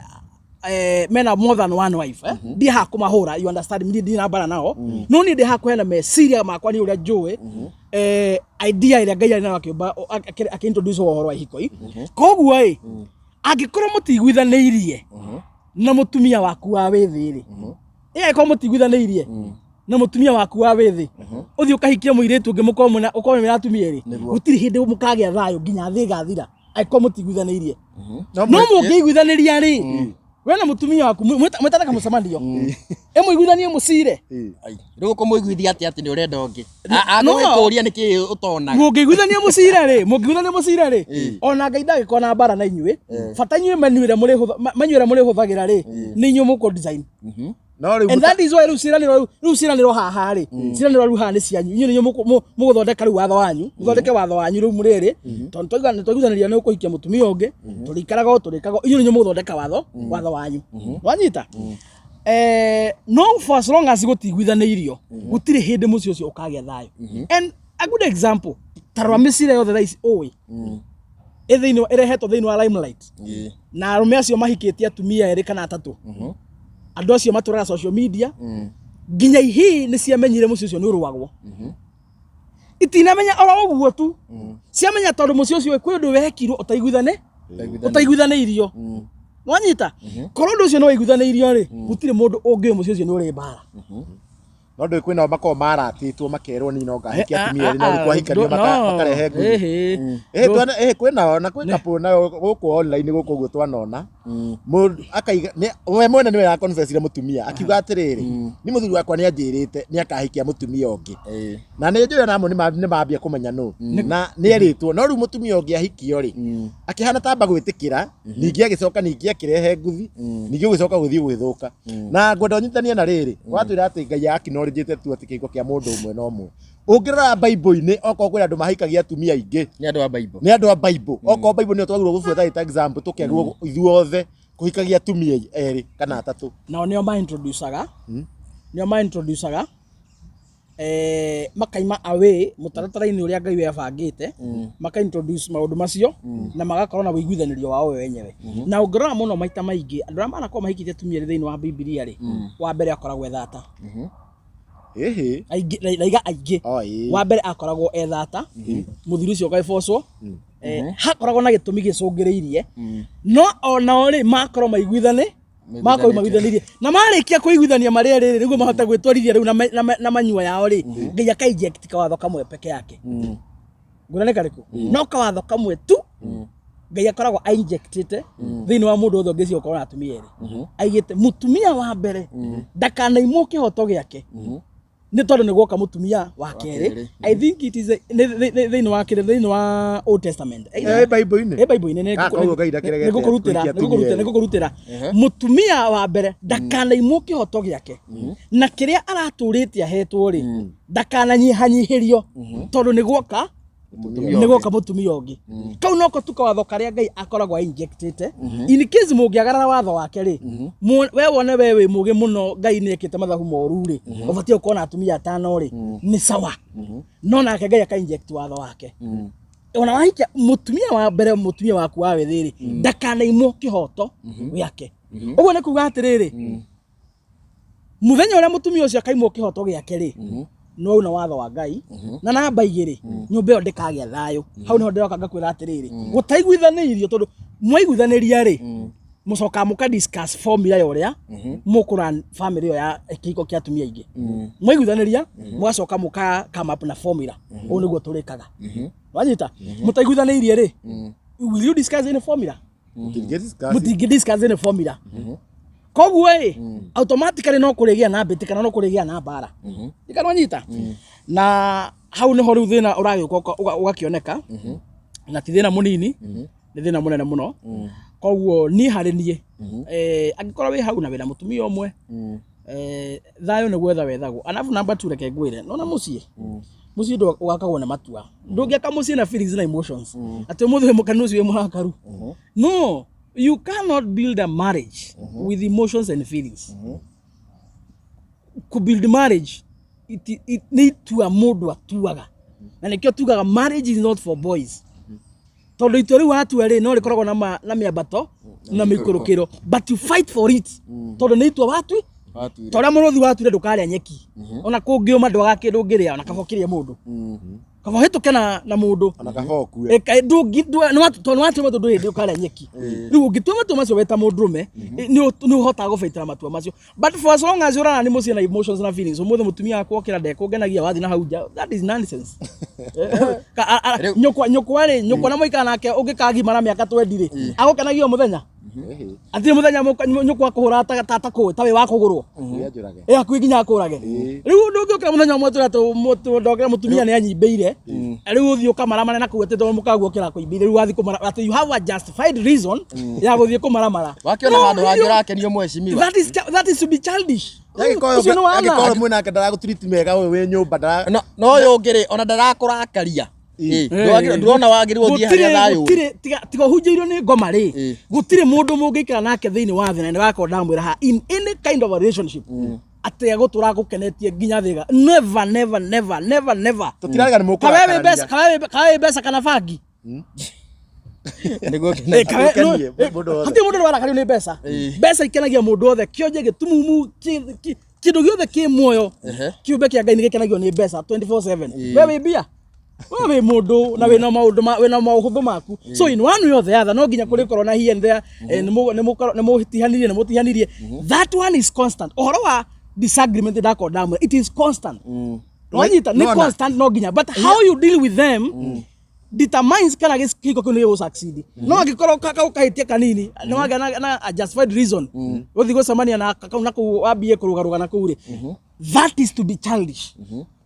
mena more than one wife, eh? Ndirĩ haha kũmahũra, you understand me? Ndirĩ na mbara nao, no niĩ ndĩ haha kũheana meciria makwa, nĩ ũrĩa njũĩ idea ĩrĩa Ngai arĩ nayo akĩũmba, akĩintroduce ũhoro wa ihiko. Koguo ĩ, angĩkorwo mũtiguithanĩirie na mũtumia waku wa wĩthĩ rĩ, ĩ, angĩkorwo mũtiguithanĩirie na mũtumia waku wa wĩthĩ, ũthiĩ ũkahikie mũirĩtu ũngĩ, mũkorwo mwĩna, ũkorwo mwĩna atumia erĩ, gũtirĩ hĩndĩ mũkagĩa thayũ nginya thĩ ĩgathira, angĩkorwo mũtiguithanĩirie. No mũngĩiguithanĩria rĩ, We na mũtumia waku mwĩtane kamũcemanio ĩmũiguithanie mũcire. Ai, rĩu ũkũmũiguithia atĩa atĩ nĩ ũrenda ũngĩ? No. Agũgĩkũria nĩkĩ ũtonaga? Mũngĩiguithania mũcire rĩ, mũngĩiguithania mũcire rĩ, ona Ngai ndangĩkorwo na mbara na inyuĩ. Bata inyuĩ menu ĩrĩa mũrĩhũthagĩra rĩ, nĩ inyuĩ mũkũ design. No rĩu And that is why rĩu ciĩranĩro rĩu ciĩranĩro haha rĩ, ciĩranĩro rĩu haha nĩ cianyu. Inyuĩ nĩ inyuĩ mũgũthondeka rĩu watho wanyu, mũthondeke watho wanyu rĩu mũrĩrĩ, tondũ nĩ twaiguithanĩria nĩ ũkũhikia mũtumia ũngĩ, tũrĩikaraga o tũrĩkaga, inyuĩ nĩ inyuĩ mũgũthondeka watho wanyu. Wanyita? No for as long as gũtiguithanĩirio, gũtirĩ hĩndĩ mũciĩ ũcio ũkagĩa thayũ. And a good example, ta rora mĩcira yothe thaa ici ũĩ, ĩ thĩinĩ ĩrehetwo thĩinĩ wa limelight, na arũme acio mahikĩtie atumia erĩ kana atatũ, andũ acio matũraga social media, nginya ihii nĩ ciamenyire mũciĩ ũcio nĩ ũrũagwo. Itinamenya oro ũguo tu, ciamenya tondũ mũciĩ ũcio kwĩ ũndũ wekirwo ũtaiguithanĩirio. Wanyita? Korwo ũndũ ũcio nĩ waiguithanĩirio rĩ, gũtirĩ mũndũ ũngĩũĩ mũciĩ ũcio nĩ ũrĩ mbara. No ndũĩ kwĩnao makoragwo maratĩtwo makerwo niĩ no ngahikia atumia erĩ, no rĩu kwahikanio makarehe ngũthi. Ĩhĩ, kwĩnao na kwĩ couple nayo gũkũ online gũkũ ũguo twanona. Mũndũ akaiga we mwene nĩwe aconfessire mũtumia akiuga atĩrĩrĩ, ni mũthuri wakwa nĩ anjĩrĩte nĩ akahikia mũtumia ũngĩ. Na nĩ njũĩ onamo nĩ mambia kũmenya nũ. Na nĩ erĩtwo, no rĩu mũtumia ũngĩ ahikio rĩ, akĩhana tamba gwĩtĩkĩra, ningĩ agĩcoka ningĩ akĩrehe nguthi, ningĩ gũgĩcoka gũthiĩ gũgĩthũka. Na ngwenda ũnyitanie na rĩrĩ, watwĩra atĩ Ngai acknowledgĩte tu atĩ kĩhiko kĩa mũndũ ũmwe na ũmwe. Ũngĩrora Bible-inĩ, okorwo kwĩna andũ mahikagia atumia aingĩ, Nĩ andũ a Bible. Nĩ andũ a Bible. Okorwo Bible nĩyo twagĩrĩirwo gũbuata ĩta example, tũkerwo ithuothe kũhikagia atumia erĩ kana atatũ. Nao nĩo ma-introducaga, nĩo ma-introducaga makaima away mũtaratara-inĩ ũrĩa Ngai webangĩte, maka introduce maũndũ macio na magakorwo na ũiguithanĩrio wao we wenyewe. Na ũngĩrora mũno maita maingĩ andũ arĩa manakorwo mahikĩtie atumia erĩ thĩinĩ wa Bibilia rĩ, wa mbere akoragwo ethata. Ĩhĩ. Aingĩ, raiga aingĩ. Oh, ĩĩ. Wa mbere akoragwo ethata, mũthuri ũcio ũkaibocwo. Hakoragwo na gĩtũmi gĩcũngĩrĩirie, no onao rĩ makorwo maiguithane, makorwo maiguithanĩrie na marĩkia kũiguithania marĩ erĩ rĩ, nĩguo mahote gwĩtwarithia rĩu na manyua yao rĩ, Ngai aka inject kawatho kamwe peke yake. Ngwĩra nĩ karĩkũ? No kawatho kamwe tu Ngai akoragwo ainjectĩte thĩinĩ wa mũndũ wothe ũngĩciria gũkorwo na atumia erĩ. Aigĩte mũtumia wa mbere ndakanaimwo kĩhoto gĩake nĩ tondũ nĩ gwoka mũtumia wa kerĩ. I think it is thĩinĩ wa kĩrĩ thĩinĩ wa Old Testament. Bible-inĩ? Bible-inĩ nĩ Ah, koguo Ngai ndakĩregete nĩngũkũrutĩra, kũhikia atumia erĩ. Nĩngũkũrutĩra. Mũtumia wa mbere ndakanaimwo kĩhoto gĩake na kĩrĩa aratũrĩte ahetwo rĩ, ndakananyihanyihĩrio tondũ nĩ gwoka nĩ gwoka mũtumia ũngĩ. Kau noko tu kawatho karĩa Ngai akoragwo ainjectĩte in case mũngĩagarara watho wake rĩ, we wone we wĩ mũgĩ mũno, Ngai nĩ ekĩte mathabu moru rĩ, ũbatiĩ gũkorwo na atumia atano rĩ, nĩ sawa, no nake Ngai aka inject watho wake, ona wahikia mũtumia wa mbere, mũtumia waku wa wĩthĩ rĩ, ndakanaimwo kĩhoto gĩake. Ũguo nĩ kuga atĩrĩrĩ, mũthenya ũrĩa mũtumia ũcio akaimwo kĩhoto gĩake rĩ, no una watho wa Ngai. Na namba igĩrĩ, nyũmba ĩyo ndĩkagĩa thayũ. Hau nĩho ndĩroka ngakwĩra atĩrĩrĩ, gũtaiguithanĩirio, tondũ mwaiguithanĩria rĩ, mũcokaga mũka discuss formula ya ũrĩa mũkũran family ĩyo ya kĩhiko kĩa atumia aingĩ. Mwaiguithanĩria, mũgacoka mũka come up na formula, ũũ nĩguo tũrĩkaga. Wanyita? Mũtaiguithanĩirie rĩ, will you discuss any formula? Mũtingĩ-discuss. Mũtingĩ discuss any formula. Koguo ĩ automatically no kũrĩgĩa na mbĩtĩ kana no kũrĩgĩa na mbara. Ikanwanyita? Na hau nĩho rĩu thĩna ũragĩũka ũgakĩoneka, na ti thĩna mũnini, nĩ thĩna mũnene mũno. Koguo niĩ harĩ niĩ, angĩkorwo wĩ hau na wĩna mũtumia ũmwe, thayũ nĩ gwetha wethagwo. Alafu number 2, reke ngwĩre, nona mũciĩ, mũciĩ ndũ ũgakagwo na matua. Ndũngĩaka mũciĩ na feelings na emotions, atĩ ũmũthĩ wĩ mũkenu, ũcio wĩ mũrakaru. No, you cannot build a marriage with emotions and feelings. Ku build marriage nĩ itua mũndũ atuaga, na nĩkĩo tugaga marriage is not for boys, tondũ itua rĩu watua rĩ, no rĩkoragwo na mĩambato na mĩikũrũkĩro, but you fight for it, tondũ nĩ itua watui. Watuire. Ta ũrĩa mũrũthi watuire ndũkarĩa nyeki, ona kũngĩũma ndwaga kĩndũ ũngĩrĩa, ona kaba ũkĩrĩe mũndũ, kaba ũhĩtũke na mũndũ. Ona kaba ũkue. Tondũ nĩ watua matua ndũrĩ hĩndĩ ũkarĩa nyeki. Rĩu ũngĩtua matua macio wĩ ta mũndũrũme, nĩ ũhotaga gũbaitĩra matua macio. But for as long as ũrara nĩ mũciĩ na emotions na feelings, ũmũthĩ mũtumia wakwa okĩra ndekũngenagia, wathiĩ na hau nja, that is nonsense. Nyũkwa rĩ, nyũkwa na mũikara nake ũngĩkagimara mĩaka 20 rĩ, agũkenagia o mũthenya. Ĩhĩ, Atirĩ mũthenya nyũkwa akũhũra ta kũĩ ta wĩ wa kũgũrwo. Ũrĩa njũrage. Ĩ hakuhĩ nginya akũrage. Rĩu ndũngĩũkĩra mũthenya ũmwe tũrĩa ndokĩra mũtumia nĩ anyimbĩire. Rĩu ũthiĩ ũkamaramare na kũu atĩ tondũ mũkaguo kĩrakũimbĩire rĩu wathiĩ kũmara atĩ you have a justified reason ya gũthiĩ kũmaramara. Wakĩona No, handũ hangĩ ũrakenio mheshimiwa. That is to be childish. Angĩkorwo Ũcio nĩ wana. angĩkorwo mwĩnake ndaragũtiriti mega ũyũ wĩ nyũmba ndara No ũyũ ũngĩ rĩ, ona ndarakũrakaria. Ĩ, ndũrona wagĩrĩirwo ũthiĩ harĩa thayũ ũrĩ. Gũtirĩ tiga ũhunjĩirio nĩ ngoma rĩ, Ĩ. gũtirĩ mũndũ mũngĩikara nake thĩinĩ wa thĩ na nĩwakorwo ndamwĩra haha in any kind of a relationship atĩ egũtũra gũkenetie nginya thĩga. Never, never, never, never, never. Tũtirarega nĩ Kawe wĩ mbeca, mũkũrakarania. kawe wĩ mbeca kana bangi. Nĩguo Eh, Ũkenie no, mũndũ wothe. hatirĩ mũndũ ũrarakario nĩ mbeca. Mbeca ikenagia mũndũ wothe, kĩonje gĩtumumu, kĩndũ gĩothe kĩ muoyo, kĩũmbe kĩa Ngai nĩ gĩkenagio nĩ mbeca 24/7. We wĩ mbia, we wĩ mũndũ na wĩna maũndũ wĩna maũhũthũ maku. So in one way or the other no nginya kũrĩkorwo na here and there, nĩ mũtihanirie, nĩ mũtihanirie. That one is constant. Ũhoro wa disagreement ndakorwo ndamwĩra, it is constant. Wanyita, nĩ Nona. constant no nginya, but how you deal with them determines kana gĩko kĩu nĩ gĩgũ succeed. No angĩkorwo kau kahĩtia kanini nĩ wagĩa na a justified reason gũthiĩ gũcemania na kau na kũu wambie kũrũgarũga na kũu rĩ, that is to be childish.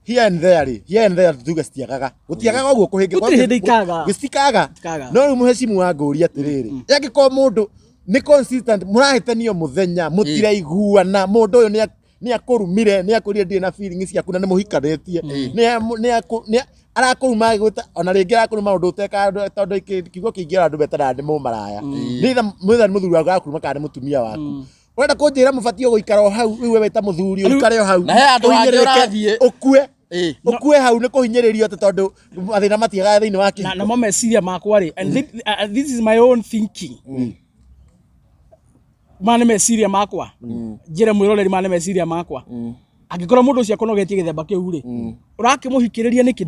Here and there rĩ, here and there tuge citiagaga, gũtiagaga ũguo kũhĩngĩ. Gũtirĩ hĩndĩ ikaga. Gĩcitikaga. Itikaga. No rĩu mũhecimu wa ngũria atĩrĩrĩ, angĩkorwo mũndũ nĩ consistent, mũrahĩtanio mũthenya mũtiraiguana, mũndũ ũyũ nĩ akũrumire, nĩ akũrire ndirĩ na feelings ciaku na nĩ mũhikanĩtie, nĩ arakũruma agĩgwĩta, ona rĩngĩ arakũruma ũndũ ũtekaga tondũ kiugo kĩingĩ andũ metanaga nĩ mũmaraya, nĩ either nĩ mũthuri waku arakũruma kana nĩ mũtumia waku. Ũrenda kũnjĩra mũbatiĩ gũikara o hau rĩu we wĩ ta mũthuri ũikare o hau Na he handũ hangĩ ũhinyĩrĩrĩke, ũrathiĩ. ũkue Ĩ. ũkue hau nĩ kũhinyĩrĩrio atĩ tondũ mathĩna matiagaga thĩinĩ wa Na kĩhiko. namo meciria makwa rĩ, and this is my own thinking, maya nĩ meciria makwa, njĩre mwĩroreri, maya nĩ meciria makwa. Angĩkorwo mũndũ ũcio akũnogetie gĩthemba kĩu rĩ, ũrakĩmũhikĩrĩria nĩkĩ?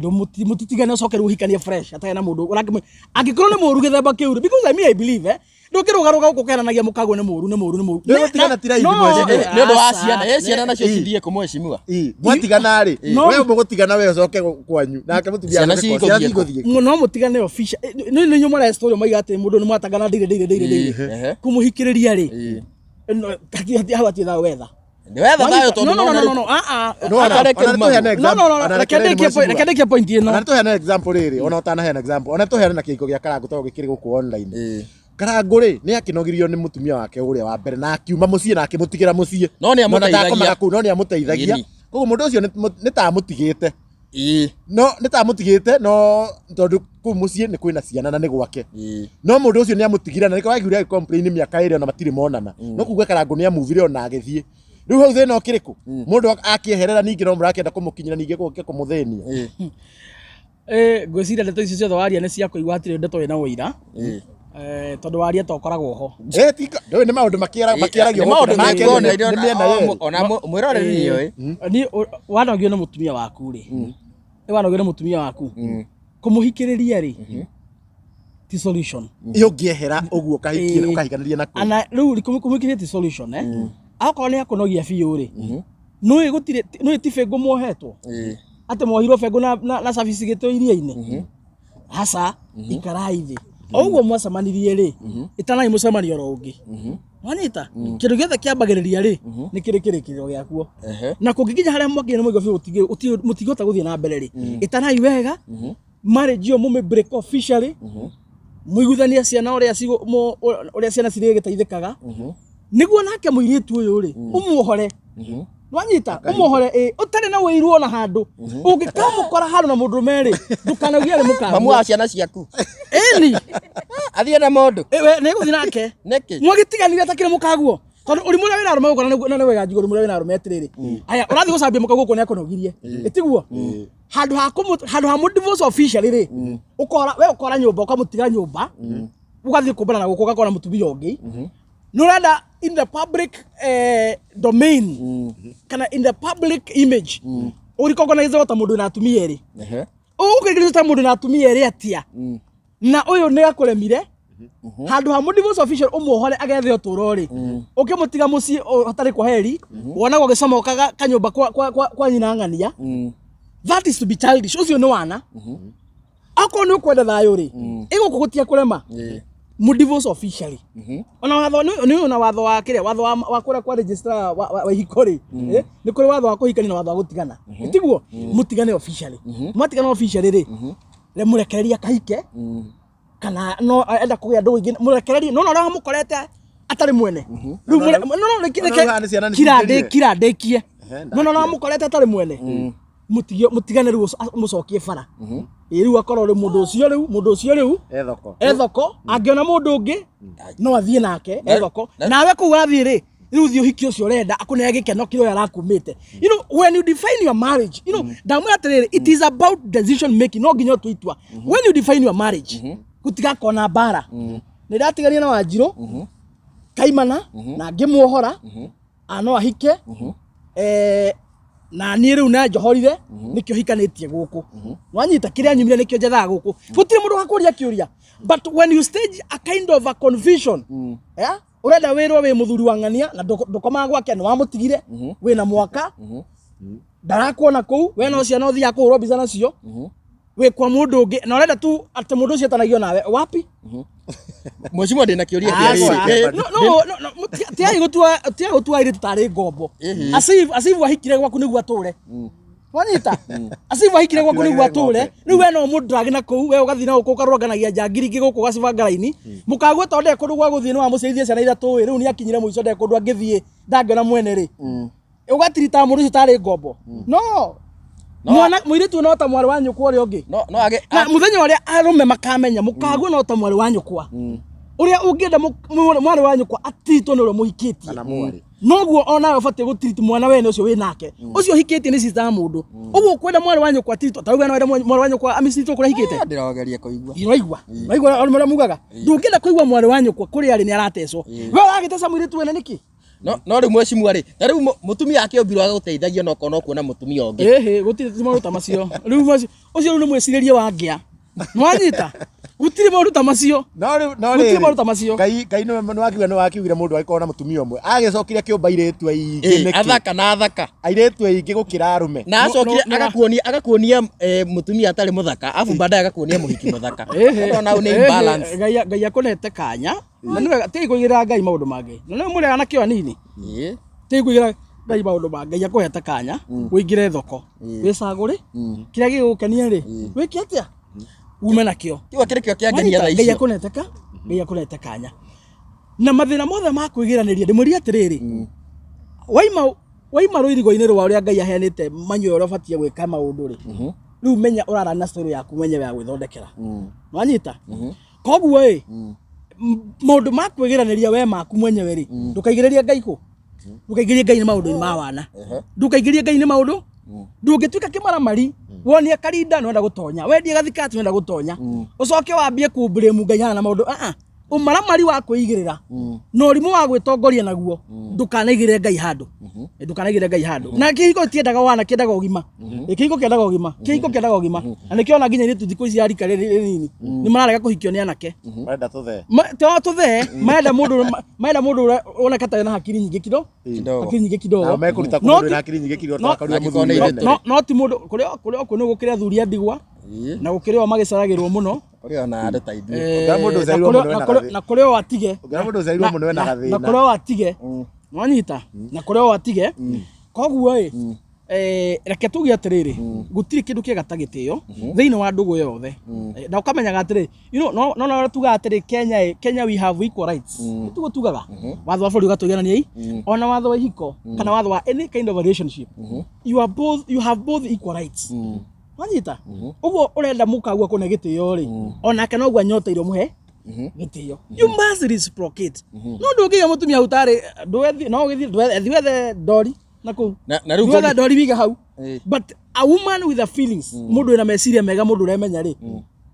Mũtitigane ũcoke rĩu ũhikanie fresh atarĩ na mũndũ angĩkorwo nĩ mũũru gĩthemba kĩu rĩ, because I mean I believe ndũngĩrũgarũga gũkũ ũkĩheranagia mũkaguo nĩ mũũru, nĩ mũũru, nĩ mũũru. Nĩ gũtigana ti raithi, mwene. Nĩ ũndũ wa Aca. ciana, ĩ ciana nacio cithiĩ kũ mheshimiwa? Ĩ, mwatigana rĩ, No. we mũgũtigana we ũcoke kwanyu nake mũtumia Ciana acoke kwao. Ciana cigũthiĩ kũ? cigũthiĩ kũ? No mũtigane official nĩ nĩ nyuma story maiga atĩ mũndũ nĩ mwatangana ndire ndire ndire ndire kũmũhikĩrĩria rĩ, no, hati hau hatirĩ thayũ wetha. Nĩ wetha thayũ tondũ No, no, no, nona no, no, ah, ah. No, ona- Akareke ona nĩtũheane rumagwo. No, example- no, no, ona reke reke ndĩkie mheshimiwa. reke ndĩkie point ĩno. Ona nĩtũheane example rĩrĩ, ona ũtanaheana example, ona nĩtũheane na kĩhiko gĩa Karangũ tondũ gĩkĩrĩ gũkũ online. Karangũ rĩ, nĩ akĩnogirio nĩ mũtumia wake ũrĩa wa mbere na akiuma mũciĩ na akĩmũtigĩra mũciĩ. No nĩ Ona amũteithagia. ndakomaga kũu, no nĩ amũteithagia. Ĩni. Koguo mũndũ ũcio nĩ ta amũtigĩte. Ĩ. No nĩ ta amũtigĩte, no tondũ kũu mũciĩ nĩ kwĩna ciana na nĩ gwake. Ĩ. No mũndũ ũcio nĩ amũtigire na nĩkĩo waiguire agĩ complain mĩaka ĩrĩ ona matirĩ monana. No kuga Karangũ nĩ amuvire ona agĩthiĩ. Rĩu hau thĩna ũkĩrĩ kũ? Mũndũ akĩeherera ningĩ no mũrakĩenda kũmũkinyĩra ningĩ gũke kũmũthĩnia. Ĩ. Ngwĩciria ndeto icio ciothe waria nĩ cia kũigua, hatirĩ ndeto ĩna ũira. Tondũ waria to ũkoragwo ho. Eh, ndũĩ nĩ maũndũ makĩaragio Nĩ gũkũ maũndũ na mekuo makĩario nĩ mĩena yerĩ. ona mwĩroreri nĩoĩ. Niĩ wanogio nĩ mũtumia waku rĩ, nĩ wanogio nĩ mũtumia waku, kũmũhikĩrĩria rĩ ti solution. Ĩ ũngĩehera ũguo ũkahikie Ĩ. ũkahikanĩria na kũ? Ana rĩu kũmũhikĩrĩria ti solution, akorwo nĩ akũnogia biũ rĩ, nũĩ gũtirĩ, nũĩ ti bĩngũ muohetwo atĩ muohirwo bengũ na service gĩtũ iria-inĩ, aca, ikarai thĩ o ũguo mwacemanirie rĩ, ĩtanai mũcemanio oro ũngĩ. Wanyita, kĩndũ gĩothe kĩambagĩrĩria rĩ nĩ kĩrĩ kĩrĩkĩrĩro gĩakuo, na kũngĩkinya harĩa mwakinya nĩ mwaigua biũ mũtingĩhota gũthiĩ na mbere rĩ, ĩtanai wega marriage ĩyo, mũmĩ break officially, mũiguithanie ciana ũrĩa ũrĩa ciana cirĩgĩteithĩkaga, nĩguo nake mũirĩtu ũyũ rĩ ũmuohore. Wanyita, ũmuohore ĩ ũtarĩ na ũiru ona handũ. Ũngĩkamũkora handũ na mũndũrũme rĩ, ndũkanaugie nĩ Mamu mũkaguo. wa ciana ciaku Ĩni. Athiĩ na mũndũ. Nĩ gũthiĩ nake. Nĩkĩ? Mwagĩtiganire atakĩrĩ mũkaguo, tondũ ũrimũ ũrĩa wĩna arũme gũkũ, na nĩ wega njigũ ũrimũ ũrĩa wĩna arũme atĩrĩrĩ, aya ũrathiĩ gũcambia mũkaguo gũkũ nĩ akũnogirie, ĩtiguo handũ ha mũ divorce officially rĩ, ũkora we ũkora nyũmba, ũkamũtiga nyũmba, ũgathiĩ kũmbana na gũkũ ũgakora mũtumia ũngĩ. Nĩ ũrenda in the public domain kana in the public image ũrikogonaize ta mũndũ wĩna atumia erĩ. Ũkũrigĩrĩria ta mũndũ na atumia erĩ atia na ũyũ nĩ akũremire? Handũ ha mũdivorce official ũmuohore agethe ũtũũro rĩ, ũkĩmũtiga mũciĩ hatarĩ kwa heri, wonagwo ũgĩcomokaga kanyũmba kwa nyina ng'ania. That is to be childish. Ũcio nĩ wana. Akorwo nĩ ũkwenda thayũ rĩ, ĩgũkũ gũtia kũrema. Mu divorce officially. Ona watho nĩ ona watho wa kĩrĩa, watho wa kũrĩa kwa registrar wa ihiko rĩ, nĩ kũrĩ watho wa kũhikania na watho wa gũtigana. Tiguo? Mũtigane officially. Mwatigana officially rĩ, rĩ mũrekererie kahike kana no enda kũgĩa ndũgũ ingĩ, mũrekererie, no no mũkorete atarĩ mwene. Rĩu no no reke No, no, nĩ ciana nĩ kira cingĩrire. ndĩ kira ndĩkie. Ehe, No no no mũkorete atarĩ mwene. Mũtigane rĩu, mũcokie bara. Ĩ rĩu akorwo rĩu mũndũ ũcio rĩu, mũndũ ũcio rĩu E thoko. E thoko, angĩona mũndũ ũngĩ no athiĩ nake e thoko. Na- Nawe kũu wathiĩ rĩ, rĩu thiĩ ũhiki ũcio ũrenda akũnee gĩkeno kĩrĩa ũyũ arakumĩte. You know, when you define your marriage, you know, ndamwĩra atĩrĩrĩ, it is about decision making. No nginya ũtue itua when you define your marriage, gũtigakorwo mbara. Nĩ ndatigania na Wanjirũ kaimana na ngĩmuohora a no ahike, na niĩ rĩu na njohorire nĩkĩo hikanĩtie gũkũ. Wanyita? Kĩrĩa nyumire nĩkĩo njethaga gũkũ. Gũtirĩ mũndũ wakũria kĩũria. But when you stage a kind of a confusion, yeah? Ũrenda wĩrwo wĩ mũthuri wa ng'ania na ndũkomaga gwake, nĩ wamũtigire wĩna mwaka ndarakuona kũu, we no ciana ũthiaga kũhũrwo mbica nacio wĩ kwa mũndũ ũngĩ, na ũrenda tu atĩ mũndũ ũcio etanagio nawe wapi? Mheshimiwa, ndĩna kĩũria kĩa Aca. rĩrĩ. No, no, no, no, tiai gũtua airĩtu tarĩ ngombo. Asivu ahikire gwaku nĩguo atũre. Wanyita? Asivu ahikire gwaku nĩguo atũre. Rĩu we no mũndrag na kũu, we ũgathiĩ na gũkũ ũkarũrũnganagia njangiri ingĩ gũkũ ũgacibanga raini. Mũkagua tondũ ndarĩ kũndũ gwa gũthiĩ, nĩ wamũciarithia ciana ithatũ ĩ, rĩu nĩ akinyire mũico, ndarĩ kũndũ angĩthiĩ, ndangĩona mwene rĩ. Ũgatirita mũndũ ũcio tarĩ ngombo. No. Mwana mũirĩtu no ta mwarĩ wa nyũkwa ũrĩa ũngĩ. No age Na mũthenya ũrĩa arũme makamenya mũkagua no ta mwarĩ wa nyũkwa ũrĩa ũngĩenda mwarĩ wa nyũkwa atiritwo nĩ ũrĩa mũhikĩtie, Kana mwarĩ. Noguo onawe ũbatiĩ gũtiriti mwana wene ũcio wĩ nake, ũcio ũhikĩtie nĩ sister ya mũndũ. Ũguo ũkwenda mwarĩ wa nyũkwa atiritwo ta rĩu we no wende mwarĩ wa nyũkwa amĩciritwo kũrĩa ahikĩte? Ndĩrogeria kũigua. Uraigua arũme ũrĩa mugaga ndũngĩenda kũigua mwarĩ wa nyũkwa kũrĩa arĩ nĩ aratecwo, we ũragĩteca mũirĩtu wene nĩkĩ? No rĩu mheshimiwa rĩ, ta rĩu mũtumia akĩũmbirwo agagũteithagia no korwo no kuona mũtumia ũngĩ. Ĩhĩ, gũtirĩ ti maũndũ ta macio rĩu macio. Ũcio rĩu nĩ mwĩcirĩrie wa ngĩa. Nwanyita? Gũtirĩ maũndũ ta macio. No rĩu no Gũtirĩ rĩrĩ, maũndũ ta macio. Ngai nĩ wakiuga, nĩ wakiugire mũndũ agĩkorwo na mũtumia ũmwe, agĩcokire kĩũmba airĩtu aingĩ nĩkĩ? Athaka na athaka. Airĩtu aingĩ gũkĩra arũme. Na acokire agakuonia mũtumia atarĩ mũthaka, afu baadaye agakuonia mũhiki mũthaka. Ũrona hau nĩ imbalance. Ngai akũnete kanya na nĩ wega tigai kũigĩrĩra Ngai maũndũ mangĩ, na nĩ mũrĩ anake o anini. Tigai kũigĩrĩra Ngai maũndũ mangĩ. Ngai akũhete kanya ũingĩre thoko, wĩcagũre kĩrĩa gĩgũgũkenia rĩ, wĩke atĩa, ume nakĩo. Kiugo kĩrĩ kĩo kĩangenia thaa Ngai icio. akũnete ka Ngai akũnete kanya na mathĩna mothe ma kwĩgĩranĩria. Ndĩmwĩrire atĩrĩrĩ, waima rũirigo-inĩ rwa ũrĩa Ngai aheanĩte manyue ũrĩa ũbatiĩ gwĩka maũndũ rĩ, rĩu menya ũrarana na story yaku mwenyewe ya gwĩthondekera. Wanyita? Koguo ĩ, maũndũ ma kwĩgĩranĩria we maku mwenyewe rĩ, ndũkaigĩrĩrie Ngai kũ, ndũkaigĩrie Ngai nĩ maũndũ-inĩ ma wana, ndũkaigĩrie Ngai nĩ maũndũ. Ndũngĩtuĩka kĩmaramari wonie karinda nĩwenda gũtonya, wendie gathikati nĩwenda gũtonya, ũcoke wambie kũmblame Ngai hana na maũndũ ah ah. Ũmaramari wa kwĩigĩrĩra na ũrimũ wa gwĩtongoria naguo, ndũkanaigĩrĩre Ngai handũ, ndũkanaigĩrĩre Ngai handũ. Na kĩhiko tiendaga wana, kĩendaga ũgima. Kĩhiko kĩendaga ũgima, kĩhiko kĩendaga ũgima. Na nĩkĩo ona nginya airĩtu thikũ ici ya rika rĩrĩ rĩnini nĩ mararega kũhikio nĩ anake. Marenda tũthee. To tũthee, marenda mũndũ ũrĩa woneka tarĩ na hakiri nyingĩ kido Kidogo. Hakiri nyingĩ kidogo. Nao mekũruta No kũndũ na hakiri nyingĩ kidogo no- takaruga Angĩkorwo mũthuri nĩ wene. No ti mũndũ kũrĩa kũ nĩ gũkĩrĩ athuri a ndigwa na gũkĩrĩ o magĩcaragĩrwo mũno. Kũrĩ ona andũ ta ithuĩ. Ũngĩona mũndũ Na ũciarirwo mũno ena gathĩ- na kũrĩ o atige. Ũngĩona mũndũ ũciarirwo mũno ena Na gathĩna. kũrĩ o atige. Wanyita? Na kũrĩ o atige. Koguo ĩ, reke tuge atĩrĩrĩ, gũtirĩ kĩndũ kĩega ta gĩtĩo thĩinĩ wa ndũgũ yothe. Na ũkamenyaga atĩrĩ, you know, no tugaga atĩrĩ, Kenya ĩ, Kenya we have equal rights. Tiguo tugaga watho wa bũrũri ũgatũiganania i ona watho wa ihiko kana watho wa any kind of a relationship, you have both equal rights. Wanyita? Ũguo ũrenda mũkagua kũne gĩtĩo rĩ, onake noguo anyoteire ũmũhe gĩtĩo. You must reciprocate. No ndũngĩiga mũtumia hau tarĩ ndwethi, no ũgĩthiĩ ndwethi wethe ndori na kũu. Na rĩu wethe ndori wige hau. But a woman with the feelings, mũndũ wĩna meciria mega, mũndũ ũremenya rĩ,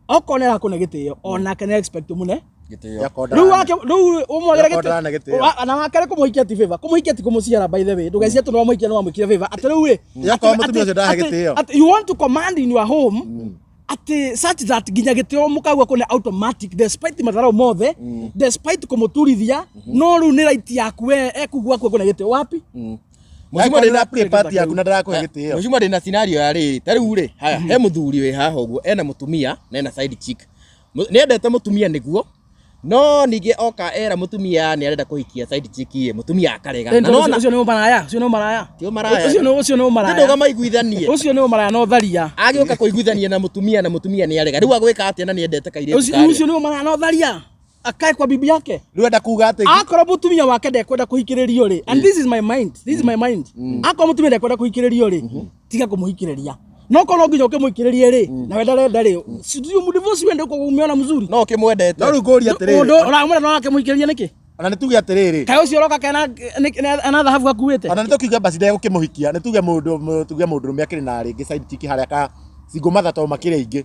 okorwo nĩ arakũne gĩtĩo, onake nĩ expect mũne gĩtĩo. Rĩu wake rĩu ũmwagĩre. Yakwa ndarane gĩtĩo. Na wake kũmũhikia ti favor, kũmũhikia ti kũmũciara. By the way, ndũgecirie atĩ nĩwamũhikia nĩwamwĩkire favor atĩ rĩu ĩ Yakwa mũtumia ũcio ndahe gĩtĩo. Atĩ you want to command in your home atĩ such that nginya gĩtĩo mũkagua kũne automatic despite matharau mothe, despite kũmũturithia, no rĩu nĩ right yaku we ekugua kũne gĩtĩo wapi? Mheshimiwa, ndĩna play part yaku na ndarakũhe gĩtĩo. Mheshimiwa, ndĩna scenario ya rĩrĩ. Ta rĩu rĩ, haya, he mũthuri wĩ haha ũguo ena mũtumia na ena side chick. Nĩendete mũtumia nĩguo, No ningĩ oka era mũtumia nĩ arenda kũhikia side chick ĩ, mũtumia akarega. Eh, Na tondũ nona ũcio nĩ ũmaraya, ũcio nĩ ũmaraya. Ti ũmaraya. Ũcio nĩ ũmaraya. Ndũga maiguithanie. Ũcio nĩ ũmaraya na ũtharia. Agĩũka kũiguithania na mũtumia na mũtumia nĩ arega. Rĩu agwĩka atĩa na nĩ endete kairĩtu Ũcio karĩa? ũcio nĩ ũmaraya na ũtharia. Akae kwa bibi yake. Rĩu enda kuga atĩ Akorwo mũtumia wake ndekwenda kũhikĩrĩrio rĩ, and this is my mind, this is my mind. Akorwo mũtumia ndekwenda kũhikĩrĩrio rĩ, tiga kũmũhikĩrĩria. No korwo nginya ũkĩmũhikĩrĩrie rĩ, na we ndarenda rĩ, si umdivorce uende huko umeona mzuri. No ũkĩmwendete. no rĩu ngũria Ũndũ atĩrĩrĩ ũramwenda no akĩmũhikĩrĩria nĩkĩ? ona nĩ tuge atĩrĩrĩ Kaĩ ũcio ũroka kena ena thahabu gakuĩte? ona nĩ tũkiuge basi ndegũkĩmũhikia nĩ tuge mũndũ tuge mũndũrũme akĩrĩ na rĩngĩ side chick harĩa ka single mother to makĩrĩ aingĩ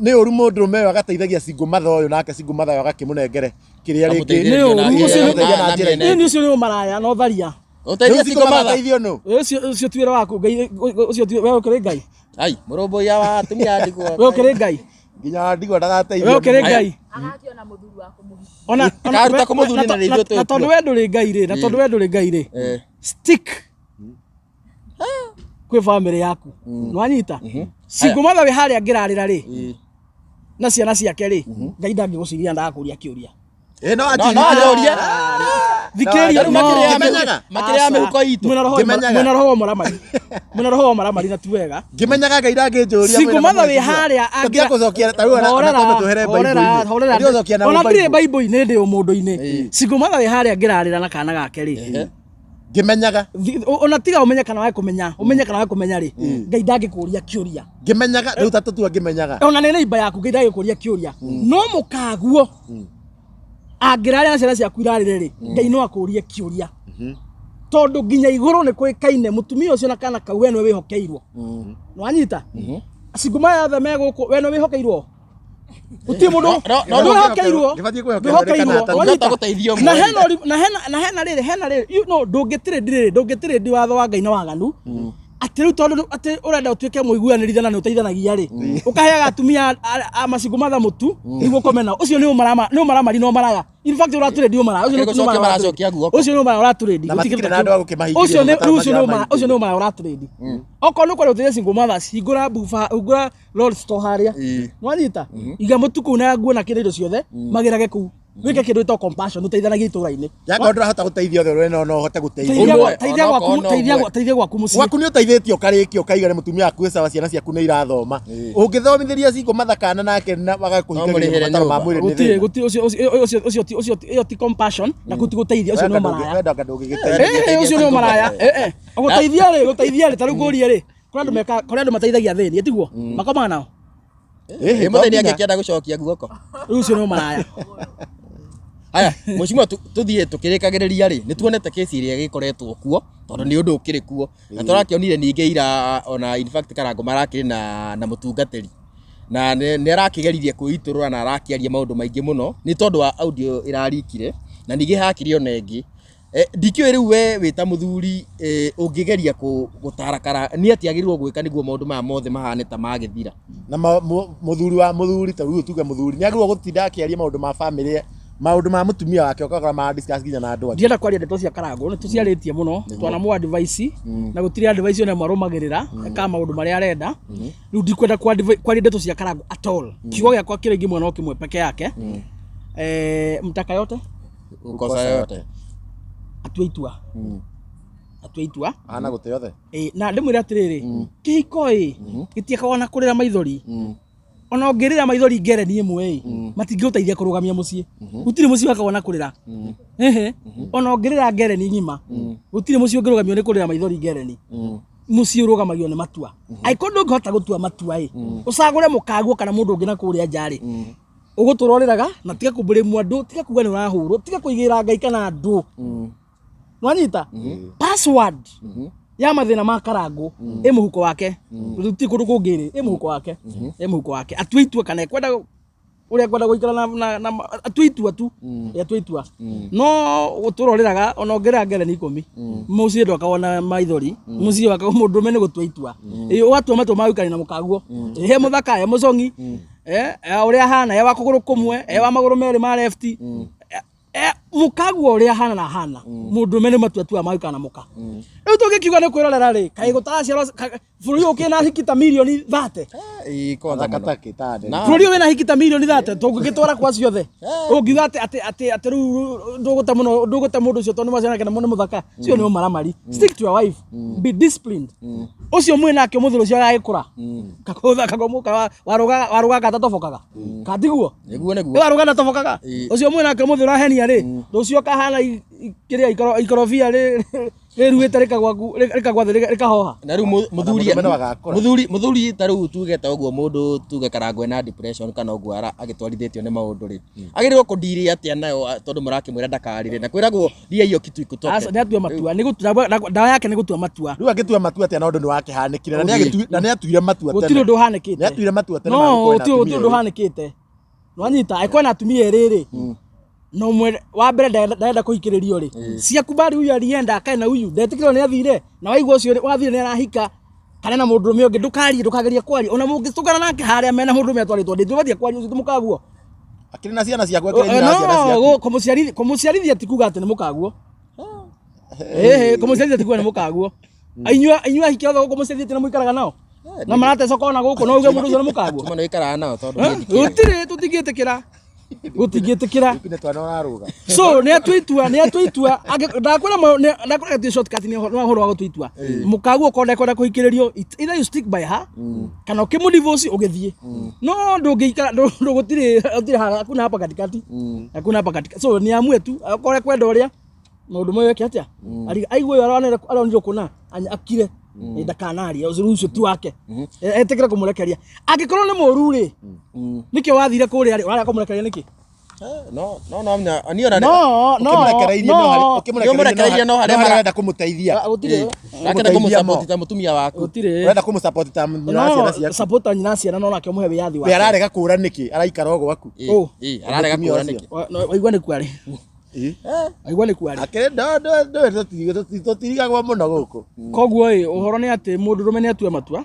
nĩ ũru mũndũrũme ũyũ agateithagia single mother ũyũ nake single mother ũyũ agakĩmũnengere kĩrĩa rĩngĩ Amũteithĩrĩria Nĩ ũru, na- ũcio nĩ- na- na na njĩra mĩena Ĩni ũcio nĩ ũmaraya na ũtharia. Ũteithie Rĩu single single mother mother. ateithio nũ Ũcio ũcio ti wĩra waku Ngai ũcio ti we ũkĩrĩ Ngai. Ai, mũrũmbũiya wa atumia a ndigwa. We ũkĩrĩ Ngai. nginya ndigwa ndagateithio We ũkĩrĩ Ngai. Agakĩona mũthuri wa kũmũhikia. Ona Karuta kũmũthuri na nĩ ithuĩ na tondũ we ndũrĩ Ngai rĩ, na tondũ we ndũrĩ Ngai rĩ. Eh. Stick kwĩ family yaku. Nĩwanyita? Single mother wĩ harĩa angĩrarĩra rĩ, na ciana ciake rĩ, Ngai ndangĩgũciria ndagakũria kĩũria. ĩ no No no anjũrie. Thikĩrĩria Rĩu no. makĩrĩa Ngĩmenyaga. makĩrĩa mĩhuko itũ. Mwĩna roho Ngĩmenyaga. mwĩna roho wa ũmaramari. Mwĩna roho wa ũmaramari na ti wega. ngĩmenyaga ngai ndangĩnjũria Single mother wĩ harĩa tũtiga gũcokia ta rĩu ona ona tũhere horera horera Tũtigũcokia na ona ndirĩ Bible. Bible-inĩ ndĩ ũmũndũ-inĩ. Single mother wĩ harĩa angĩrarĩra na kana gake rĩ. Ngĩmenyaga Ona tiga ũmenye kana wae kũmenya, ũmenye kana wae kũmenya rĩ, Ngai ndangĩkũria kĩũria. Ngĩmenyaga rĩu ta tũtua ngĩmenyaga Ona nĩ neighbor yaku Ngai ndangĩkũria kĩũria. No mũkaguo angĩrarĩra na ciana ciaku irarĩre rĩ, Ngai no akũrie kĩũria. Tondũ nginya igũrũ nĩ kũĩkaine mũtumia ũcio na kana kau we nĩwe wĩhokeirwo. Nĩwanyita? Single mother othe me gũkũ we nĩwe wĩhokeirwo. Gũtirĩ mũndũ No, no, no, ndwĩhokeirwo. Ndibatiĩ kwĩhokerwo nĩ kana Ndwĩhokeirwo. atatũ. Wanyita? Ũngĩhota gũteithia ũmwe Na rĩ. hena na hena na hena rĩrĩ hena rĩrĩ you know ndũngĩtĩrĩndi rĩrĩ ndũngĩtĩrĩndi watho wa Ngai na waganu atĩ rĩu tondũ atĩ ũrenda ũtuĩke mũiguanĩri na nĩ ũteithanagia rĩ ũkaheaga atumia a macingo matha mũtu nĩguo ũkome nao ũcio nĩ ũmarama nĩ ũmaramari na ũmaraya in fact ũratũrĩndi ũmaraya ũcio nĩ Gũcokia ũmaraya maracokia guoko. ũcio nĩ ũmaraya ũratũrĩndi Na matikĩrĩ na andũ a gũkĩmahingĩria ũcio nĩ mabataro ũcio nĩ marĩa ũmaraya ũcio nĩ ũmaraya ũratũrĩndi okorwo nĩ ũkwenda gũteithia single mothers hingũra bufa hingũra lord store harĩa nwanyita iga mũtu kũu na nguo na kĩrĩa indo ciothe magĩrage kũu wĩke kĩndũ gĩtagwo compassion ũteithanagie itũra-inĩ Yakorwo ndũrahota gũteithia othe we no no ũhote gũteithia Teithia Ũmwe, teithia onokorwo gwaku no teithia ũmwe. teithia gwaku mũciĩ gwaku nĩ ũteithĩtio ũkarĩkia ũkaiga nĩ mũtumia waku wĩ sawa ciana ciaku nĩ irathoma ũngĩthomithĩria cingo mathakana nake na No magakũhingagĩria mũrĩhĩre mabataro ma nyũmba. mwĩrĩ nĩ gũtirĩ thĩna gũtirĩ ũcio ũcio ũcio ũcio ti ũcio ti ĩyo ti compassion na gũti gũteithia ũcio nĩ ũmaraya wenda anga ndũngĩgĩteithia Eh, eh, ũcio nĩ ũmaraya eh eh gũteithia rĩ gũteithia rĩ ta rĩu ngũrie rĩ kũrĩ andũ meka kũrĩ andũ mateithagia athĩni tiguo makomaga nao Ĩ mũthĩni angĩkĩenda gũcokia guoko. rĩu ũcio nĩ ũmaraya Haya, mheshimiwa tuthiĩ tukĩrĩkagĩrĩria rĩ, nĩ tuonete kesi ĩrĩa ĩgĩkoretwo kuo tondũ nĩ ũndũ ũkĩrĩ kuo na tũrakĩonire ningĩ ira ona in fact Karango marakĩrĩ na mũtungatĩri na nĩ arakĩgeririe kwĩitũrũra na arakĩaria maũndũ maingĩ mũno nĩ tondũ wa audio ĩrarikire na ningĩ hakĩrĩ ona ĩngĩ. Ndikĩũĩ rĩu we wĩ ta mũthuri ũngĩgeria gũtara kara nĩ atĩa agĩrĩirwo gwĩka nĩguo maũndũ maya mothe mahane ta magĩthira. Na mũthuri wa mũthuri ta rĩu tuge mũthuri nĩ agĩrĩirwo gũtinda akĩaria maũndũ ma family maũndũ ma mũtumia wake ũkakora ma discuss nginya na andũ angĩ. Ndienda kwaria ndeto cia Karangũ nĩ tũciarĩtie mũno twanamũ advice na gũtirĩ advice ona ĩmwe arũmagĩrĩra ekaga maũndũ marĩa arenda rĩu ndikwenda kwaria ndeto cia Karangũ at all kiugo gĩakwa kĩrĩa ingĩmwe no kĩmwe peke yake mtaka yote Ukosa yote. Atue itua atue itua Ahana gũte othe. Na ndĩmwĩre atĩrĩrĩ kĩhiko ĩ gĩtiĩkagwo na kũrĩra maithori ona ũngĩrĩra maithori ngereni ĩmwe ĩ matingĩgũteithia kũrũgamia mũciĩ gũtirĩ mũciĩ wakagwo na kũrĩra ehe ona ũngĩrĩra ngereni ng'ima gũtirĩ mũciĩ ũngĩrũgamio nĩ kũrĩra maithori ngereni mũciĩ ũrũgamagio nĩ matua angĩkorwo ndũngĩhota gũtua matua ĩ ũcagũre mũkaguo kana mũndũ ũngĩ na kũrĩa nja rĩ ũgũtũra ũrĩraga na tiga kũmbũrĩmwo andũ tiga kuga nĩ ũrahũrwo tiga kũigĩrĩra Ngai kana andũ nwanyita password ya mathĩna ma Karangũ ĩ mũhuko wake ti kũndũ kũngĩ rĩ ĩ mũhuko wake ĩ mũhuko wake atue itua kana ekwenda ũrĩa ekwenda gũikara na atue itua tu ĩ atue itua no gũtũra ũrĩraga ona ũngĩrĩra ngereni ikũmi mũciĩ ndwakagwo na maithori mũciĩ wakagwo mũndũrũme nĩ gũtua itua ĩ ũgatua matua ma gũikarania na mũkaguo ĩ he mũthaka he mũcong'i ũrĩa ahana e wa kũgũrũ kũmwe e wa magũrũ merĩ ma left mũkaguo ũrĩa ahana na ahana mũndũrũme nĩ matua tua ma gũikara na mũka rĩu tũngĩkiuga nĩ kwĩrorera rĩ kaĩ gũtaraciarwo bũrũri ũyũ ũkĩrĩ na hiki ta mirioni 30 Ĩĩ, kwanza mũno. Thaka ta Na- Bũrũri ũyũ wĩna hiki ta mirioni thate tũngĩgĩtwara kwa ciothe ũngiuga atĩ atĩ atĩ atĩ rĩu ndũgũte mũno ndũgũte mũndũ ũcio tondũ nĩ maciana nake nĩ mũthaka cio nĩ ũmaramari. Stick to your wife, be disciplined. Ũcio mwĩ nake ũmũthĩ rũcio agagĩkũra kakũtha kagomoka warũgaga warũgaga gatatobokaga katiguo. Nĩguo nĩguo. Warũga ndatobokaga. Ĩĩ. Ũcio mwĩ nake ũmũthĩ ũrahenia rĩ, rũcio kahana kĩrĩa ikorobia rĩruĩte rĩkagwa rĩkagwa thĩ rĩkahoha. Na rĩu mũthuri Mũndũrũme no agakũra. Mũthuri ta rĩu tuge ta ũguo mũndũ tuge karangwe na depression kana ũguo agĩtwarithĩtio nĩ maũndũ rĩ, agĩrĩirwo kũndiri atĩa nayo tondũ mũrakĩmwĩra ndakarĩre na kwĩragwo ria hiyo kitu ikutoke. Aca, nĩ atue matua. Nĩ ndawa yake nĩ gũtua matua. Rĩu angĩtua matua atĩa na ũndũ nĩ wakĩhanĩkire na nĩ atuire matua Gũtirĩ tene. ũndũ ũhanĩkĩte. Nĩ atuire matua tene No, ma gũkorwo na gũtirĩ atumia ũndũ erĩ. ũhanĩkĩte. Nĩwanyita, angĩkorwo na atumia erĩ rĩ, na ũmwe wa mbere ndarenda kũhikĩrĩrio rĩ, ciakubali huyu alienda akae na huyu, ndetĩkĩrwo nĩ athire, na waigua ũcio wathire nĩ arahika kana na mũndũrũme ũngĩ, ndũkarie, ndũkagerie kwaria. Ona mũngĩtũngana nake harĩa mena mũndũrũme atwarĩtwo, ndĩtũbatie kwaria ũcio ti mũkaguo. Akĩrĩ na ciana ciaku, akĩrĩ nyina wa ciana No, ciaku. kũmũciarithia ti kuga atĩ nĩ mũkaguo. Ĩhĩ, kũmũciarithia ti kuga nĩ mũkaguo. Inyuĩ ahiki othe gũkũ mũciarithĩtie na mũikaraga nao na maratecoka ona gũkũ, no uge mũndũ ũcio nĩ mũkaguo. Tuma nĩ ũikaraga nao tondũ niĩ ndikĩrĩ. Gũtirĩ, tũtingĩtĩkĩra, gũtingĩtĩkĩra. Nĩ twana ũrarũga. So nĩ atue itua, nĩ atue itua. Ndakwĩra ndakwĩra gũtirĩ shortcut nĩ ũhoro wa gũtua itua. Mũkaguo okorwo ndekwenda kũhikĩrĩrio, either you stick by her kana ũkĩmũdivorce ũgĩthiĩ. No ndũngĩikara gũtirĩ gũtirĩ hakuna hapa katikati, hakuna hapa katikati. So nĩ amue tu akorwo ekwenda ũrĩa maũndũ moyo eke atĩa. Aigue ũyũ aronire kũna akire ndakanarie ũcio ũcio ti wake, etĩkĩre kũmũrekeria. Angĩkorwo nĩ mũru rĩ, nĩkĩ wathire kũrĩa rĩ, ũrarega kũmũrekeria nĩkĩ? No no no niĩ ona No, no, Ũkĩmũrekereirie no harĩ- no. ũkĩmũrekereirie Ũkĩmũrekereirie no harĩa no harĩa mara- ũrenda kũmũteithia. Ah, gũtirĩ. Ũrakĩenda Kũmũteithia kũmũsupport mo. ta mũtumia waku. Gũtirĩ. Ũrenda kũmũsupport ta nyina wa ciana No ciaku. support nyina wa ciana no nake ũmũhe wĩyathi We wake. ararega kũra nĩkĩ? Araikara o gwaku. Ĩĩ, Oh. ĩĩ, ararega Mũtumia kũra ũcio. nĩkĩ? Waigua nĩ kuarĩ. Ĩĩ. Waigua nĩ kuarĩ. Akĩrĩ tũtirigagwo mũno gũkũ. Koguo ĩ ũhoro nĩ atĩ mũndũrũme nĩ atue matua.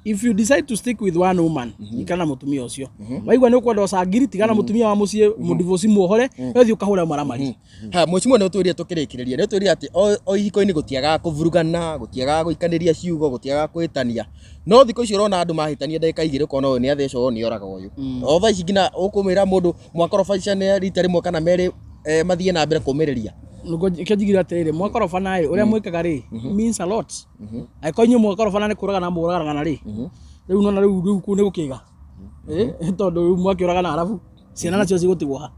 If you decide to stick with one woman, ikara na mũtumia ũcio. Waigua nĩ ũkwenda ũcangiri, tigana na mũtumia wa mũciĩ, mũdivorce muohore, we thiĩ ũkahũre maramari. Ha, mwĩcimwa nĩ ũtwĩrire tũkĩrĩkĩrĩria, nĩ ũtwĩrire atĩ o ihiko-inĩ gũtiagaga kũvurugana, gũtiagaga gũikanĩria ciugo, gũtiagaga kwĩtania. No thikũ ici ũrona andũ mahĩtania ndagĩka igĩrĩ ũkona ũyũ nĩ athecwo, ũyũ nĩ oraga ũyũ. O thaa ici nginya ũkũmwĩra mũndũ mwakorobacane rita rĩmwe kana merĩ, mathiĩ na mbere kũmĩrĩria. Nĩguo kĩo njigire atĩrĩrĩ, mwakorobana ĩ, ũrĩa mwĩkaga rĩ, means a lot. Angĩkorwo inyuĩ mwakorobana nĩ kũragana mũragana rĩ, rĩu nona rĩu rĩu kũu nĩ gũkĩga. Tondũ rĩu mwakĩũragana arabu ciana nacio cigũtigwo ha.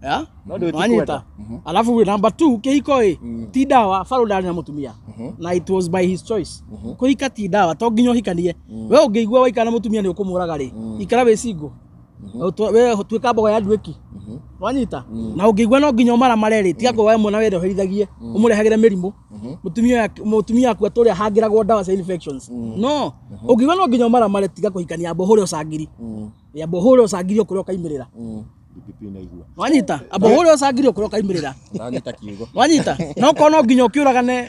Ya? No ndũĩ ti Wanyita. Alafu number 2 kĩhiko ĩ ti ndawa. Farao ndarĩ na mũtumia na it was by his choice. Kũhika ti ndawa, to nginya ũhikanie. We ũngĩigua waikara na mũtumia nĩ ũkũmũraga rĩ, ikara wĩ single. We tuĩka mboga ya nduĩki. Wanyita. Na ũngĩigua no nginya ũmaramare rĩ, tiga kũwae mwana wende ũherithagie, ũmũrehagĩre mĩrimũ. Mũtumia aku atũrĩa hangĩragwo ndawa cia infections. No ũngĩigua no nginya ũmaramare, tiga kũhikania, amba ũhũre ũcangiri. Amba ũhũre ũcangiri ũkũrĩa ũkaimĩrĩra. DPP inaigua. Wanyita, amba ũhũre ũcangiri ũkũrĩa ũkaimĩrĩra. Ndanyita kiugo. Wanyita, no korwo no nginya ũkĩũragane,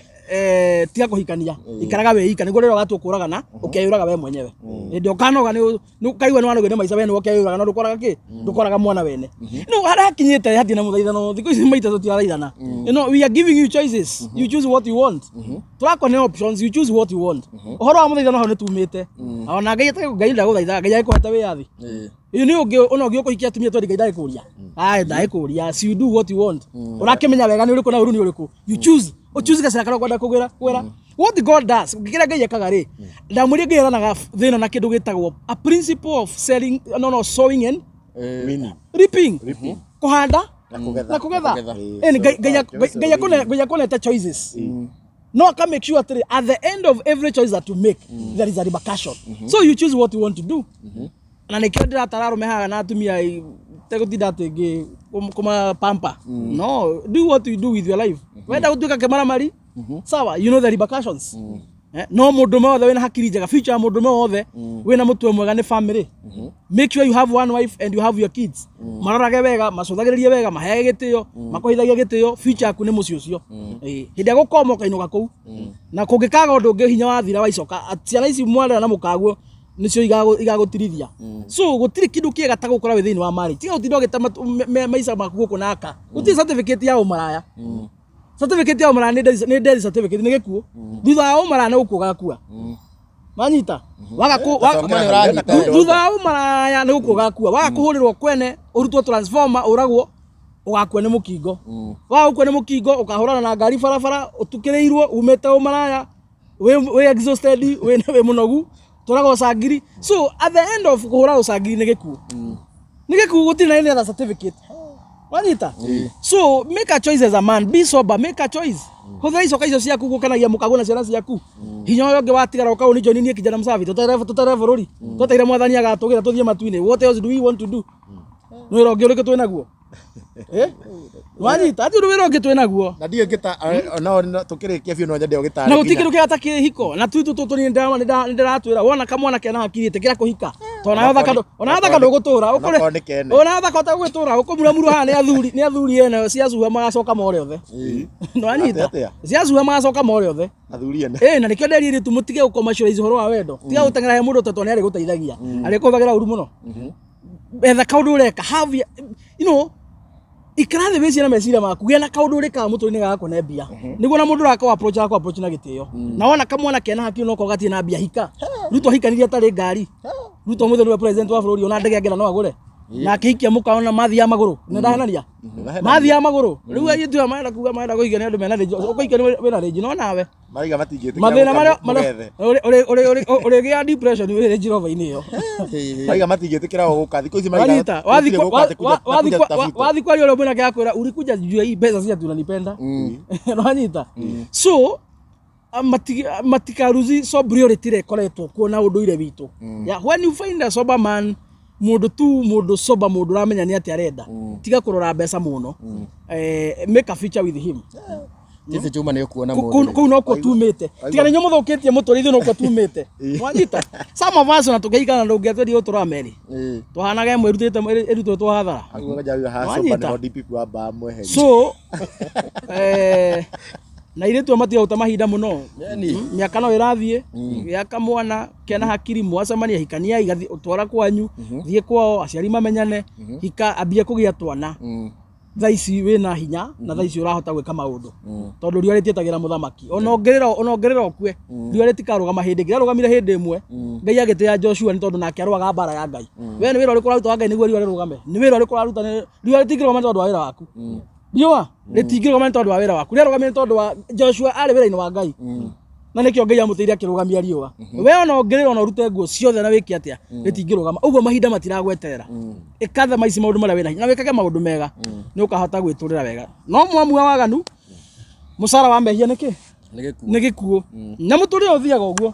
tiga kũhikania, ikaraga wĩ ika nĩguo rĩrĩa ũgatua kũragana ũkeyũraga we mwenyewe. Hĩndĩ ũkanoga nĩ ũkaigua nĩ wanogio nĩ maica, we nĩwe ũkeyũraga, no ndũkoraga kĩ ndũkoraga mwana wene. No harĩa hakinyĩte hatirĩ na mũthaithano thikũ ici maita tũtirathaithana. You know, we are giving you choices, you choose what you want. Tũrakũhe options, you choose what you want. Ũhoro wa mũthaithano hau nĩ tumĩte. Ona Ngai Ngai ndagũthaithaga, Ngai agĩkũhete wĩyathi. Ĩyo nĩ ũngĩ ona ũngĩ ũkũhikia atumia twendi Ngai ndagĩkũria. Aye ndagĩkũria, so you do what you want. Ũrakĩmenya wega nĩ ũrĩkũ na ũru nĩ ũrĩkũ. You choose. Ũchoose gacĩra karĩa ũkwenda kũgĩra kwĩra. What God does, kĩrĩa Ngai ekaga rĩ, ndamwĩrire Ngai ethanaga thĩna na kĩndũ gĩtagwo a principle of selling, no no sowing and Winning. reaping. Kũhanda Na kũgetha. na kũgetha. Kũgetha. Ĩni Ngai Ngai Ngai akũnete choices. No aka make sure atĩrĩ, at the end of every choice that you make, there is a repercussion. So you choose what you want to do. Na nĩkĩo ndĩratara arũme haha na atumia tegũtinda atĩ ngĩ kũmapampa. No, do what you do with your life. Wenda gũtuĩka kĩmaramari, sawa, you know the repercussions. No mũndũrũme wothe wĩna hakiri njega, future ya mũndũrũme wothe wĩna mũtwe mwega nĩ family. Make sure you have one wife and you have your kids. Marorage wega, macũthagĩrĩrie wega, maheage gĩtĩo, makũheithagie gĩtĩo, future yaku nĩ mũciĩ ũcio. Hĩndĩ ĩrĩa gũkoma ũkainũka kũu. Na kũngĩkaga ũndũ ũngĩ hinya wathira waicoka, ciana ici mwarera na mũkaguo nĩcio igagũtirithia. So gũtirĩ kĩndũ kĩega ta gũkũra wĩ thĩinĩ wa marriage. Tiga gũtinda ũgĩte maica maku gũkũ na aka. Gũtirĩ certificate ya ũmaraya. Certificate ya ũmaraya nĩ death certificate, nĩ gĩkuũ. Thutha wa ũmaraya nĩ gũkua ũgakua. Wanyita? Waga kũ wa- Kama nĩ ũranyita Thu- thutha wa ũmaraya nĩ gũkua ũgakua. Waga kũhũrĩrwo kwene ũrutwo transformer ũragwo ũgakua nĩ mũkingo. Waga gũkua nĩ mũkingo ũkahũrana na ngari barabara ũtukĩrĩirwo umĩte ũmaraya wĩ exhausted wĩ mũnogu tũraga ũcangiri. So at the end of kũhũra ũcangiri nĩ gĩkuũ. Nĩ gĩkuũ gũtirĩ na any other certificate. Wanyita? So make a choice as a man, be sober, make a choice. Hũthĩra icoka icio ciaku gũkenagia mũkaguo na ciana ciaku. Hinya ũyũ ũngĩ watigara ũka ũnijoni niĩ kijana msafi tũtere bũrũri. Twetereire mwathani agatũgĩra tũthiĩ matu-inĩ. What else do we want to do? Nĩ wĩra ũngĩ ũrĩkũ twĩ naguo? Eh? Wanyita? Hatirĩ wĩra ũngĩ twĩ naguo. Na ndiũĩ ngĩta no tũkĩrĩkia biũ no nyende ũgĩtarĩrie. Na gũtirĩ kĩndũ kĩega ta kĩhiko. Na tu tu tu nĩ ndĩratwĩra wona kamwana kena hakiri ĩtĩkĩra kũhika. Tondũ onawe thaka onawe thaka ndũgũtũra. Onakorwo nĩ kene. Onawe thaka ũtagũgĩtũra ũkũmuramurwo haha nĩ athuri nĩ athuri ene ciacuha magacoka more othe. Nĩwanyita? Atĩa, atĩa? Ciacuha magacoka more othe. Athuri ene. Ĩ na nĩkĩo nderire tu mũtige gũcommercialize ũhoro wa wendo. Tiga gũteng'era he mũndũ tondũ nĩ arĩgũteithagia. Arĩkũhũthagĩra ũru mũno. Etha kaũndũ ũreka have you know ikara thĩ wĩcirie na meciria maku gĩa na kaũndũ ũrĩkaga mũtũrĩre-inĩ gagakũne mbia nĩguo na mũndũ ũraka approach araku approach na gĩtĩo na wona kamwana kena hakiri no korwo gatirĩ na mbia hika Ruto ahikanirie atarĩ ngari Ruto mũthĩ nĩwe president wa bũrũri ona ndege angĩenda no agũre na akĩhikia mũkaona mathiaga magũrũ nĩ ndahenania mathiaga magũrũ rĩu airĩtu aya marenda kuga marenda kũhikia nĩ andũ mena rĩnji ũkũhikia nĩ wĩna rĩnji no nawe Maraiga matingĩtĩkĩra mathĩna gũka marĩa mũgethe. ũrĩgĩa depression wĩ Range Rover-inĩ ĩyo Maraiga matingĩtĩkĩra gũka thikũ ici maraiga Wanita, gũtirĩ gũka atĩ kuja- na kuja tutafutwo. wathi kwaria ũrĩa mwĩnake akwĩra ulikuja juu ya hii pesa si ati unanipenda. Wanyita? So matikaruzi sobriety ĩrĩa ĩkoretwo kuo na ũndũire witũ. Yeah, when you find a sober man mũndũ tu mũndũ sober mũndũ ũramenya nĩ atĩa arenda tiga kũrora mbeca mũno make a future with him. Tisi Juma nĩ ũkuona Kũu mũndũ. kũu nokuo tumĩte tiga nĩ inyuĩ mũthũkĩtie mũtũrĩre ithuĩ nokuo tumĩte wanyita some of us ona tũngĩhikana ndũngĩatweria gũtũra meri twahanaga ĩmwe ĩrutĩte ĩrutĩtwo hathara Aguo gajawi haha sober Wanyita? nĩho DPP wambaga mweheria. So na airĩtu aya matiga gũte mahinda mũno. Yani. Mĩaka no ĩrathiĩ gĩa kamwana kena hakiri mwacemania hikaniai twara kwanyu thiĩ kwao aciari mamenyane hika ambie kũgĩa twana thaa ici wĩna hinya na thaa ici ũrahota gwĩka maũndũ tondũ riũa rĩtiĩtagĩra mũthamaki ona ũngĩrĩra ona ũngĩrĩra ũkue riũa rĩtikarũgama hĩndĩ ĩngĩ rĩarũgamire hĩndĩ ĩmwe Ngai agĩtĩĩa Joshua nĩ tondũ nake arũaga mbara ya Ngai we nĩ wĩra ũrĩkũ ũraruta wa Ngai nĩguo riũa rĩrũgame nĩ wĩra ũrĩkũ ũraruta riũa rĩtingĩrũgama nĩ tondũ wa wĩra waku riũa rĩtingĩrũgama nĩ tondũ wa wĩra waku rĩarũgamire nĩ tondũ wa Joshua arĩ wĩra-inĩ wa Ngai na nĩkĩo Ngai amũteithia akĩrũgamia riũa we ona ũngĩrĩra ona ũrute nguo ciothe na wĩke atĩa rĩtingĩrũgama ũguo mahinda matiragweterera ĩka tha maici maũndũ marĩa wĩna hinya na wĩkage maũndũ mega nĩ ũkahota gwĩtũrĩra wega no mwamua waganu mũcara wa mehia nĩ kĩ Nĩ gĩkuũ. Nĩ gĩkuũ na mũtũrĩre ũthiaga ũguo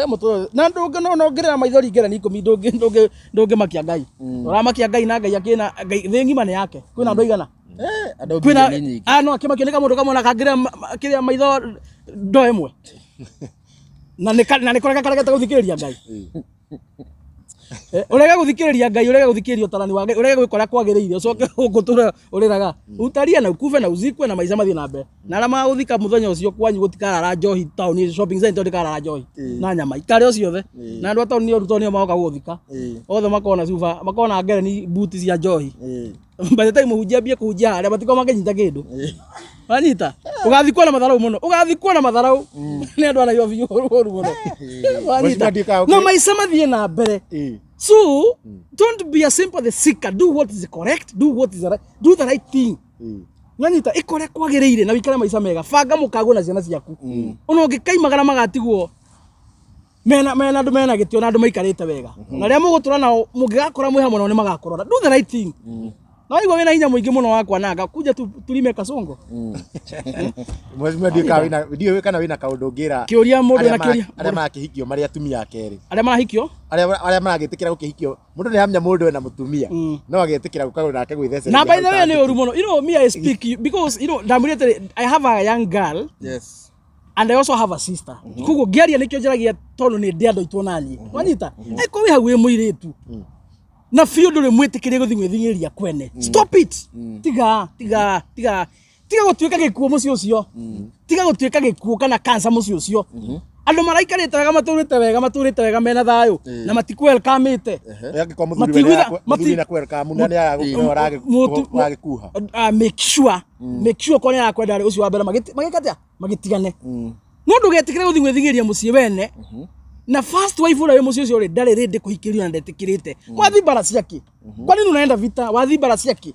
mũtũrĩre na ndũngĩ no nongerera maithori ngerani ikũmi ndũngĩ ndũngĩ ndũngĩmakia Ngai ũramakia Ngai na Ngai akĩna Ngai thĩ ng'ima nĩ yake kwĩna andũ aigana Andũ kwĩna bilioni nyingĩ. ah no akĩmakio nĩ kamũndũ kamwe na kangĩrĩa kĩrĩa maitho ndo ĩmwe na nĩ na nĩ kũrega karegete gũthikĩrĩria Ngai. Ũrege gũthikĩrĩria Ngai ũrege gũthikĩrĩria ũtarani wa Ngai ũrege gwĩka ũrĩa kwagĩrĩire ũcoke gũkũ ũrĩraga utaria na ukufe na uzikwe na maica mathiĩ na mbere na arĩa magũthika mũthenya ũcio kwanyu gũtikarara njohi taũni shopping center ndĩkarara njohi na nyama ikarĩo ciothe na andũ a taũni nĩ ũru tondũ nĩo magoka gũgũthika othe makona cuba makona ngereni buti cia njohi by the time mũhunjia ambie kũhunjia harĩa matikorwo makĩnyita kĩndũ wanyita ũgathikwo na matharau mũno ũgathikwo na matharau nĩ andũ a Nairobi ũru mũno wanyita Mheshimiwa Ndika, na maica mathiĩ na mbere. So don't be a sympathy seeker. Do what is correct, do what is right, do the right thing. Wanyita ĩka ũrĩa kwagĩrĩire na wĩikare maica mega banga mũkagwo na ciana ciaku ona ũngĩkaimagara magatigwo mena mena andũ mena gĩtĩo na andũ maikarĩte wega na rĩrĩa mũgũtũra nao mũngĩgakora mwĩ hamwe nao nĩ magakũrora. Do the right thing na waigua wĩna hinya mũingĩ mũno wa kwananga kuja tu, tulime kasongo. Mheshimiwa ndiũĩ kana wĩna ndiũĩ kana wĩna kaũndũ ũngĩra Kĩũria mũndũ arĩa na kĩũria arĩa marakĩhikio marĩ atumia a kerĩ arĩa marahikio arĩa maragĩtĩkĩra gũkĩhikio mũndũ nĩ aramenya mũndũ ena mũtumia no agetĩkĩra gũka nake gwĩthecereria Na by the hau way nĩ ta ũru mũno. Me I speak because ndamwĩrĩte atĩrĩ, I have a young girl and I also have a sister. Koguo ngĩaria nĩkĩo njaragia tondũ nĩ ndĩ andũ aitũ naniĩ wanyita aĩkorwo wĩ hau wĩ mũirĩtu na biũ ndũrĩ mwĩtĩkĩrie gũthiĩ gwĩthing'ĩrĩria kwene, stop it. Tiga tiga tiga tiga gũtuĩka gĩkuũ mũciĩ ũcio, tiga gũtuĩka gĩkuũ kana cancer mũciĩ ũcio. Andũ maraikarĩte wega matũrĩte wega matũrĩte wega mena thayũ na matikwelkamĩte. Angĩkorwo mũthuri we mũthuri na kwelcome na nĩ aragĩkuha. Make sure korwo nĩ arakwenda rĩ ũcio wa mbere magĩka atĩa magĩtigane no ndũgetĩkĩre gũthiĩ gwĩthing'ĩrĩria mũciĩ wene. Na first wife ũrĩa wĩ mũciĩ ũcio rĩ, ndarĩ ready kũhikĩrio na ndetĩkĩrĩte. Wathi mbara ciake? Kwa nini unaenda vita? Wathi mbara ciake?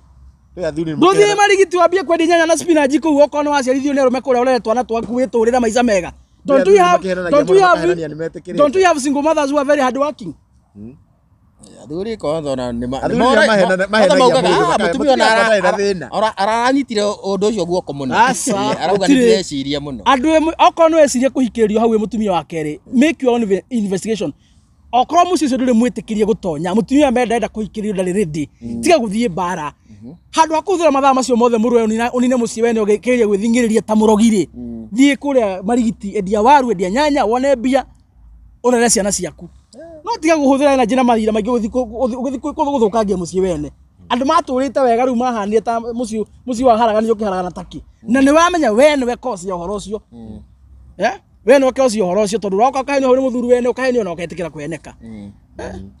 Kwĩ athuri Ndũthiĩ marigiti wambie kwendia nyanya na spinach kũu, okorwo nĩ waciarithio nĩ arũme kũrĩa, ũrere twana twaku, wĩtũrĩre maica mega. Don't we have don't we have don't we have single mothers who are very hard working? Athuri kwanza ona nĩ Athuri nĩo mahenagia maugaga, mũndũ, "Ah, mũtumia ona mũtumia akwa ndarĩ na thĩna." aranyitire ũndũ ũcio guoko mũno." Aca, Arauga nĩ gũtirĩ. ndĩreciria mũno. Andũ amwe, okorwo nĩ weciria kũhikĩrĩrio hau wĩ mũtumia wa kerĩ, make your own investigation. Okorwo mũciĩ ũcio ndũrĩ mwĩtĩkĩrie gũtonya, mũtumia me ndarenda kũhikĩrĩrio, ndarĩ ready, tiga gũthiĩ mbara. Handũ ha kũhũthĩra mathaa macio mothe mũrũe ũnine mũciĩ wene ũgĩkĩgeria gwĩthing'ĩrĩria ta mũrogi rĩ, thiĩ kũrĩa marigiti, endia waru, endia nyanya, wone mbia, ũrere ciana ciaku. No tiga kũhũthĩra energy na mahinda maingĩ ũgĩthiĩ gũthũkangia mũciĩ wene. Andũ matũrĩte wega rĩu mahanire ta mũciĩ waharaganio ũkĩharagana taki, na nĩ wamenya we nĩwe cause ya ũhoro ũcio. Eh? We nĩwe cause ya ũhoro ũcio, tondũ ũroka ũkahenio hau nĩ mũthuri wene, ũkahenio na ũketĩkĩra kũheneka.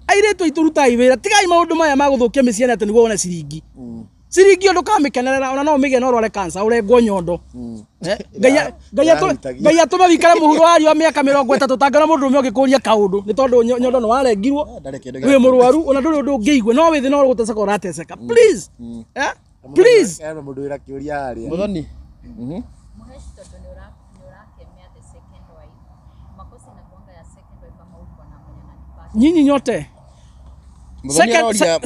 Airĩtu aitũ, rutai wĩra, tigai maũndũ maya ma gũthũkia mĩciĩ atĩ nĩguo wone ciringi. Ciringi ũndũ ũkamĩkenerera, ona no ũmĩgĩe na ũrware cancer, ũrengwo nyondo. Eh? Ĩrahutagia. Ngai atũme wĩikare mũhuro wa riũa mĩaka 30 ũtangĩona mũndũ ũmwe ũngĩkũria kaũndũ, nĩ tondũ nyondo nĩ warengirwo, Ndarĩ kĩndũ wĩ mũrwaru, ona ndũrĩ ũndũ ũngĩigua, no wĩthĩ no gũteceka ũrateceka. Please, eh? Please. Hena mũndũ wĩra kĩũria harĩa. Mũthoni. Mũheshi, tondũ nĩ ũrakemea the second wife, makosa inakuanga ya second wife ama uko na mwenye ananipata? Nyinyi nyote. Mũthoni aroria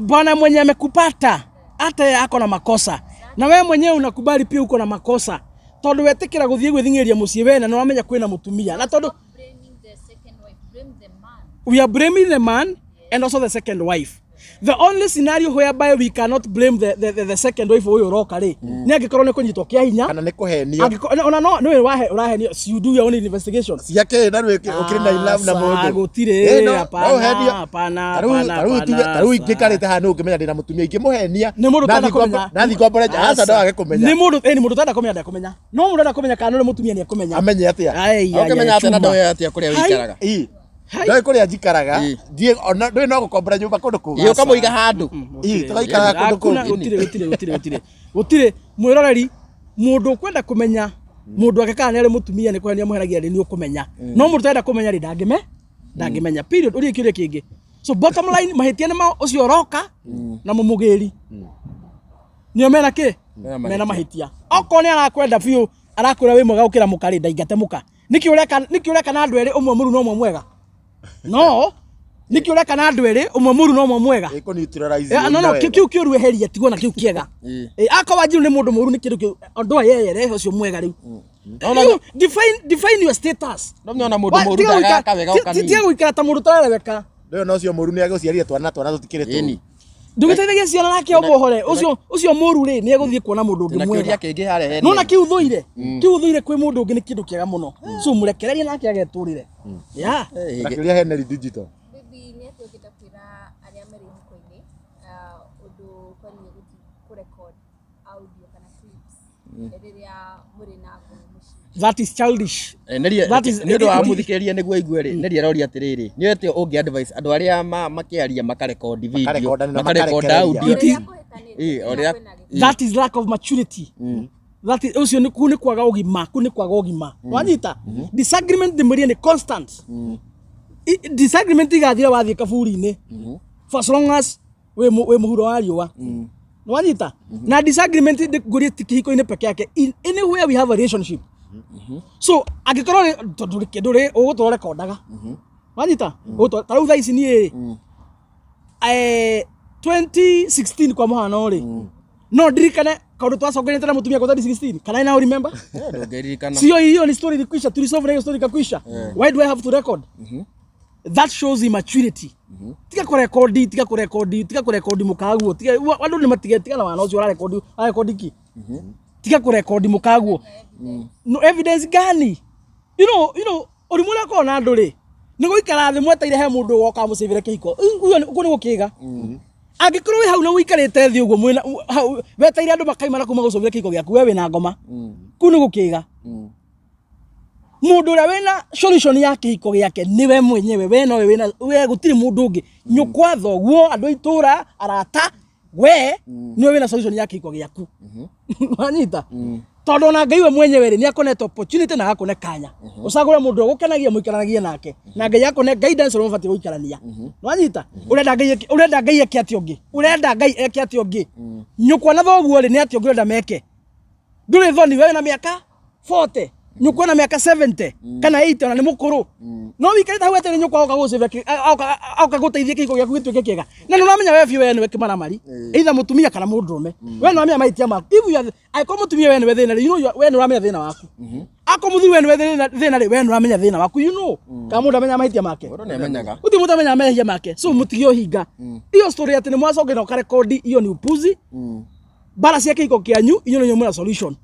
Bwana mwenye amekupata hata yeye ako na makosa, na we mwenyewe unakubali pia uko na makosa, tondu wetikira guthie gwithing'iria mucii wene na wamenya kwina mutumia, na tondu Blaming the second wife, blame the man. We are blaming the man and also the second wife. The only scenario whereby we cannot blame the second wife uyu uroka ri, ni angikorwo ni kunyitwo kia hinya, Kana nĩ kũhenio. Angĩkorwo ona no niwe wahe urahenio, you do your own investigation. Ciake na rĩu ũkĩrĩ na in love na Aca, mũndũ. gũtirĩ, Eh, no, hapana, no ũhenio. hapana, Ta rĩu hapana, tuge- ta rĩu aca. ingĩkarĩte haha nĩ ũngĩmenya ndĩna mũtumia ingĩmũhenia. Nĩ mũndũ Nathiĩ ũtenda kũmenya. nathiĩ ngombore nja, aca, no age kũmenya. Nĩ mũndũ nĩ mũndũ ũtenda kũmenya ndekũmenya, no mũndũ enda kũmenya kana nĩ mũtumia nĩ ekũmenya. Amenye atĩa? Ai, ai, Ũkĩmenya ai, atĩa na chuma. ndoĩ atĩa kũrĩa Hai. wĩikaraga? Ii. Hai. Ndoĩ kũrĩa njikaraga. Ii. Ndiĩ ona ndũĩ no gũkombora nyũmba kũndũ kũngĩ. Ĩ, ũkamũiga handũ. Ii, tũgaikaraga kũndũ Hakuna, kũngĩ. gũtirĩ gũtirĩ gũtirĩ gũtirĩ gũtirĩ mwĩroreri, mũndũ ũkwenda kũmenya mũndũ wake kana nĩ arĩ mũtumia nĩ kũhenia mũhenagia rĩ, nĩ ũkũmenya, no mũndũ ũtarenda kũmenya rĩ, ndangĩmenya, period. Ũria kĩũria kĩngĩ. So bottom line, mahĩtia nĩ ma ũcio ũroka na mũmũgĩri, nĩo mena kĩ? Mena Mena mahĩtia. Okorwo nĩ arakwenda biũ, arakwĩra wĩ mwega gũkĩra mũka rĩ, ndaingate mũka. Nĩkĩ ũreka na andũ erĩ, ũmwe mũru na ũmwe mwega? No nĩkĩ ũreka na andũ erĩ, ũmwe mũru na ũmwe mwega? Ĩ, kũ neutralize Eh, no ũru no na wega. Kĩu kĩũru eheria, tigwo na kĩu kĩega. Ĩ. Eh, akorwo Wanjiru nĩ mũndũ mũru, nĩ kĩndũ kĩu ondoa yeye, rehe ũcio mwega rĩu. No, no, You define your status. No nyona mũndũ Wa- mũru tiga gũikara- ndagaka wega tiga ũkanini. gũikara ta mũndũ ũtarereweka. Ndũĩ ona ũcio mũru nĩ agũciarire twana, twana tũtikĩrĩ tũru. Ĩni. Ndũgĩteithagia ciana nake omohore ũcio mũru rĩ, nĩ egũthiĩ kuona mũndũ ũngĩ Na kĩũria mwega. kĩngĩ harĩa hena. Nona kĩu thũire, kĩu thũire kwĩ mũndũ ũngĩ nĩ kĩndũ kĩega mũno, so mũrekererie nake agetũrĩre, yeah. Na kĩũria Henry Digital. Maybe nĩ atĩa ũngĩenda kwĩra arĩa marĩ ihiko-inĩ ũndũ ũkoniĩ gũthiĩ kũrecord audio kana clips rĩrĩa mũrĩ na ngũĩ mũciĩ? That is childish. Nĩ That is- ũndũ wa mũthikĩrĩria nĩguo aigue rĩ, nĩ aroria atĩrĩrĩ, nĩ atĩa ũngĩ advice andũ arĩa makĩaria makarekondi video, Makarekonda na makarekonda makarekereria. audio? It is- Rĩrĩa kũhĩtanĩte, Ĩ, o rĩrĩa- kwĩna gĩko. That is lack of maturity. That is ũcio nĩ kuu nĩ kwaga ũgima, kuu nĩ kwaga ũgima. Wanyita, disagreement ndĩmwĩrie nĩ constant. Disagreement igathira wathiĩ kaburi-inĩ, for as long as wĩ mũhuro wa riũa. Wanyita? Na disagreement ngũrie ti kĩhiko-inĩ peke yake, in anywhere we have a relationship. So angĩkorwo tondũ ndũrĩ ũgũtũra rekondaga, wanyita? Ũgũtũra ta rĩu thaa ici niĩ rĩ, 2016 kwa mũhano rĩ, no ndirikane kaundu twacokanĩte na mũtumia kwa 2016. Can I now remember? Ndũngĩririkana. Sio hiyo ni story ilikwisha, tulisolve na hiyo story ikakwisha. Why do I have to record? That shows immaturity. Tiga kurekodi, tiga kurekodi, tiga kurekodi mukaguo. Tiga andũ nĩ matige, tiga na wana ũcio ũrarekodi, ũrarekodi ki? Tiga kurekodi mukaguo. No evidence gani? You know ũrimũ ũrĩa ũkoragwo na andũ rĩ, nĩ gũikara thĩ mweteire he mũndũ ũgoka amũcĩvĩre kĩhiko. Ũguo nĩ gũkĩga. Angĩkorwo wĩ hau na ũikarĩte thĩ ũguo mwĩna hau weteire andũ makaimana kuma gũcũvĩra kĩhiko gĩaku, we wĩna ngoma. Kũu nĩ gũkĩga. Mũndũ ũrĩa wĩna solution ya kĩhiko gĩake nĩwe mwenyewe, we nowe wĩna, we gũtirĩ mũndũ ũngĩ, nyũkwa, thoguo, andũ a itũra, arata, we nĩwe wĩna solution ya kĩhiko gĩaku. Wanyita? Tondũ ona Ngai we mwenyewe rĩ, nĩ akũnete opportunity na agakũne kanya. Ũcagũre mũndũ ũrĩa ũgũkenagia mũikaranagie nake. Na Ngai akũne guidance ũrĩa mũbatiĩ gũikarania. Nĩwanyita? Ũrenda Ngai eke, ũrenda Ngai eke atĩa ũngĩ? Ũrenda Ngai eke atĩa ũngĩ? Nyũkwa na thoguo rĩ, nĩ atĩa ũngĩ ũrenda meke? Ndũrĩ thoni, we wĩna mĩaka 40, nyũkwa na mĩaka 70 kana 80 ona nĩ mũkũrũ. No wĩikarĩte hau wetereire nyũkwa oka gũgũcĩvia oka gũteithia kĩhiko gĩaku gĩtuĩke kĩega. Na nĩ ũramenya we biũ we nĩwe kĩmaramari, either mũtumia kana mũndũrũme. We nĩ ũramenya mahĩtia maku. If you are, angĩkorwo mũtumia we nĩwe thĩna rĩ, you know we nĩ ũramenya thĩna waku. Akorwo mũthuri we nĩwe thĩna rĩ, we nĩ ũramenya thĩna waku, you know. Kana mũndũ amenya mahĩtia make. Mũndũ nĩamenyaga. Gũtirĩ mũndũ amenyaga mehia make. So mũtige ũhinga. Iyo story atĩ nĩ mwacoka na ũkarekondi, iyo nĩ upuzi. Mbara cia kĩhiko kĩanyu, inyuĩ nĩ mwĩna solution.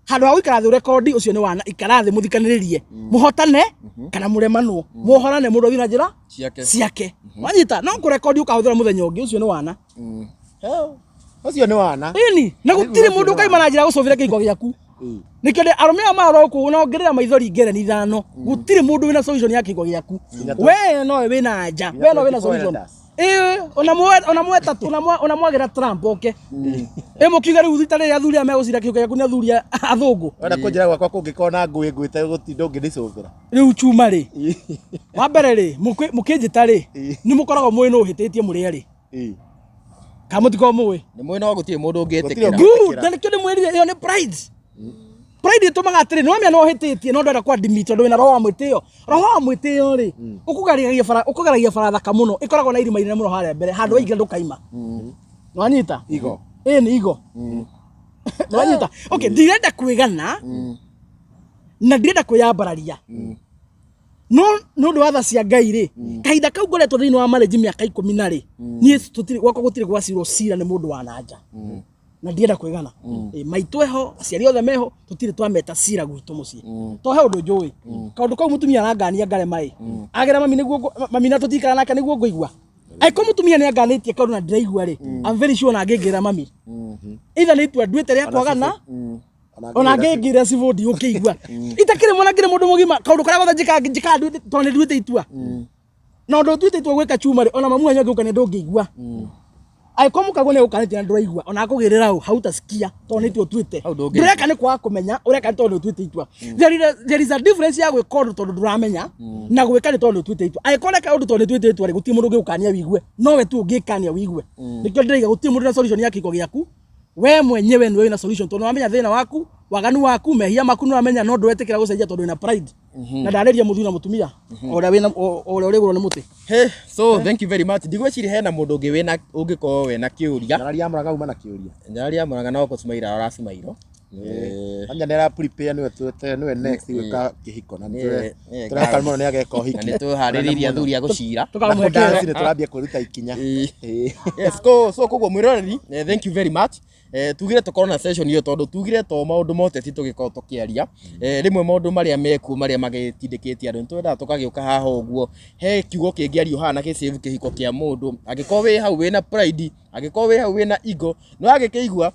Handũ ha gũikara thĩ ũrekondi, ũcio nĩ wana, ikara thĩ mũthikanĩrĩrie. Mũhotane kana mũremanwo. Muohorane mũndũ athiĩ na njĩra Ciake. ciake. Wanyita, no kũrekondi ũkahũthĩra mũthenya ũngĩ, ũcio nĩ wana. Ũcio nĩ wana. Ĩni, na gũtirĩ mũndũ ũkaima na njĩra ya gũcũbĩra kĩhiko gĩaku. Nĩkĩo ndĩ arũme aya marora gũkũ na ongerera maithori ngereni ithano. Gũtirĩ mũndũ wĩna solution ya kĩhiko gĩaku. We nowe wĩna anja, we nowe wĩna 24 solution. elders. Ĩĩ, ona mweta ona mwagĩra Trump oke. Ĩ mũkiuga rĩu rita rĩrĩ athuri aya megũcira kĩhiko gĩaku nĩ athuri athũngũ. Wenda kũnjĩra gwakwa kũngĩkorwo na ngũĩ ngwĩte gũtinda ũngĩnicũbĩra. Rĩu chuma rĩ, wa mbere rĩ, mũkĩnjĩta rĩ, nĩ mũkoragwo mũĩ nũ ũhĩtĩtie mũrĩ erĩ. Kana mũtikoragwo mũĩ? Nĩ mũĩ no gũtirĩ mũndũ Gũtirĩ ũngĩtĩkĩra. ũngĩ- Good, na nĩkĩo ndĩmwĩrire ĩyo nĩ pride. Pride ĩtũmaga atĩrĩ, nĩ wamenya nĩ ũhĩtĩtie no ndwenda kũ-admit tondũ wĩna roho wa mwĩtĩo. Roho wa mwĩtĩo rĩ, ũkũgeragia bara, ũkũgeragia bara thaka mũno, ĩkoragwo na irima inene mũno harĩa mbere, handũ waingĩra ndũkaima. Nĩwanyita? Igo. Ĩĩ nĩ igo. Nĩwanyita? Okay, ndirenda kwĩgana na ndirenda kwĩyambararia. No nĩ ũndũ wa tha cia Ngai rĩ, kahinda kau ngoretwo thĩinĩ wa marriage mĩaka ikũmi na rĩ, niĩ tũtirĩ gwakwa gũtirĩ gwacirwo cira nĩ mũndũ wa na nja. Na ndienda kwĩgana. Maitũ eho, aciari othe meho, tũtirĩ twameta cira gwitũ mũciĩ. To he ũndũ njũĩ. Kaũndũ kau mũtumia arangania ngarema ĩ. Agera mami nĩguo mami na tũtikara nake nĩguo ngũigua. Angĩkorwo mũtumia nĩ anganĩtie kaũndũ na ndiraigua rĩ, I'm very sure na angĩngĩra mami. Either nĩ itua nduĩte rĩa kwagana, ona ngĩngĩra cibũ ndigũkĩigua. Itakĩrĩ mwana ngĩrĩ mũndũ mũgima, kaũndũ karĩa gothe njĩkaga njĩkaga nduĩte tondũ nĩ nduĩte itua. Na ũndũ ũtuĩte itua gwĩka chuma rĩ, ona mamu wanyu angĩũka nĩ ndũngĩigua. Angĩkorwo mũkaguo nĩ agũkanĩtie na ndũraigua, ona akũgĩrĩra ũ, hautasikia tondũ nĩ itua ũtuĩte. Hau ndũngĩigua. Ndũreka nĩ kwaga kũmenya, ũreka nĩ tondũ nĩ ũtuĩte itua. There is a difference ya gwĩka ũndũ tondũ ndũramenya, na gwĩka nĩ tondũ nĩ ũtuĩte itua. Angĩkorwo ũreka ũndũ tondũ nĩ ũtuĩte itua rĩ, gũtirĩ mũndũ ũngĩgũkania wĩigue. Nowe tu ũngĩkania wĩigue. Nĩkĩo ndĩraiga gũtirĩ mũndũ na solution ya kĩhiko gĩaku. We mwenyewe nĩwe wĩna solution tondũ nĩwamenya thĩna waku, waganu waku, mehia maku nĩwamenya no ndũretĩkĩra gũcenjia tondũ wĩna pride. Na ndarĩria mũthuri na mũtumia, o ũrĩa wĩna, o ũrĩa ũrĩ igũrũ nĩ mũtĩ. Hey, so thank you very much. Ndigwĩciria hena mũndũ ũngĩ wĩna ũngĩkorwo wĩna kĩũria. Nyarari ya Mũrang'a uma na kĩũria. Nyarari ya Mũrang'a no gũcumaira aracumairwo. Anja nĩ ara prepare nĩwe twete nĩwe next gwĩka kĩhiko na nĩ tũreka mũno nĩ ageka Na ũhiki. nĩ tũharĩrĩirie athuri a gũcira. Na Tũkamũhe kũdance kĩo. nĩ tũrambia kwĩruta ikinya. Yes, so koguo mwĩroreri, thank you very much. Tugire tũkorwo na session ĩyo tondũ tugire to maũndũ ma ũteti tũgĩkorwo tũkĩaria. Rĩmwe maũndũ marĩa mekuo marĩa magĩtindĩkĩtie andũ nĩtwendaga tũkagĩũka haha ũguo. He kiugo kĩngĩario haha na gĩsave kĩhiko kĩa mũndũ. Angĩkorwo wĩ hau wĩna pride, angĩkorwo wĩ hau wĩna ego, nĩ wagĩkĩigua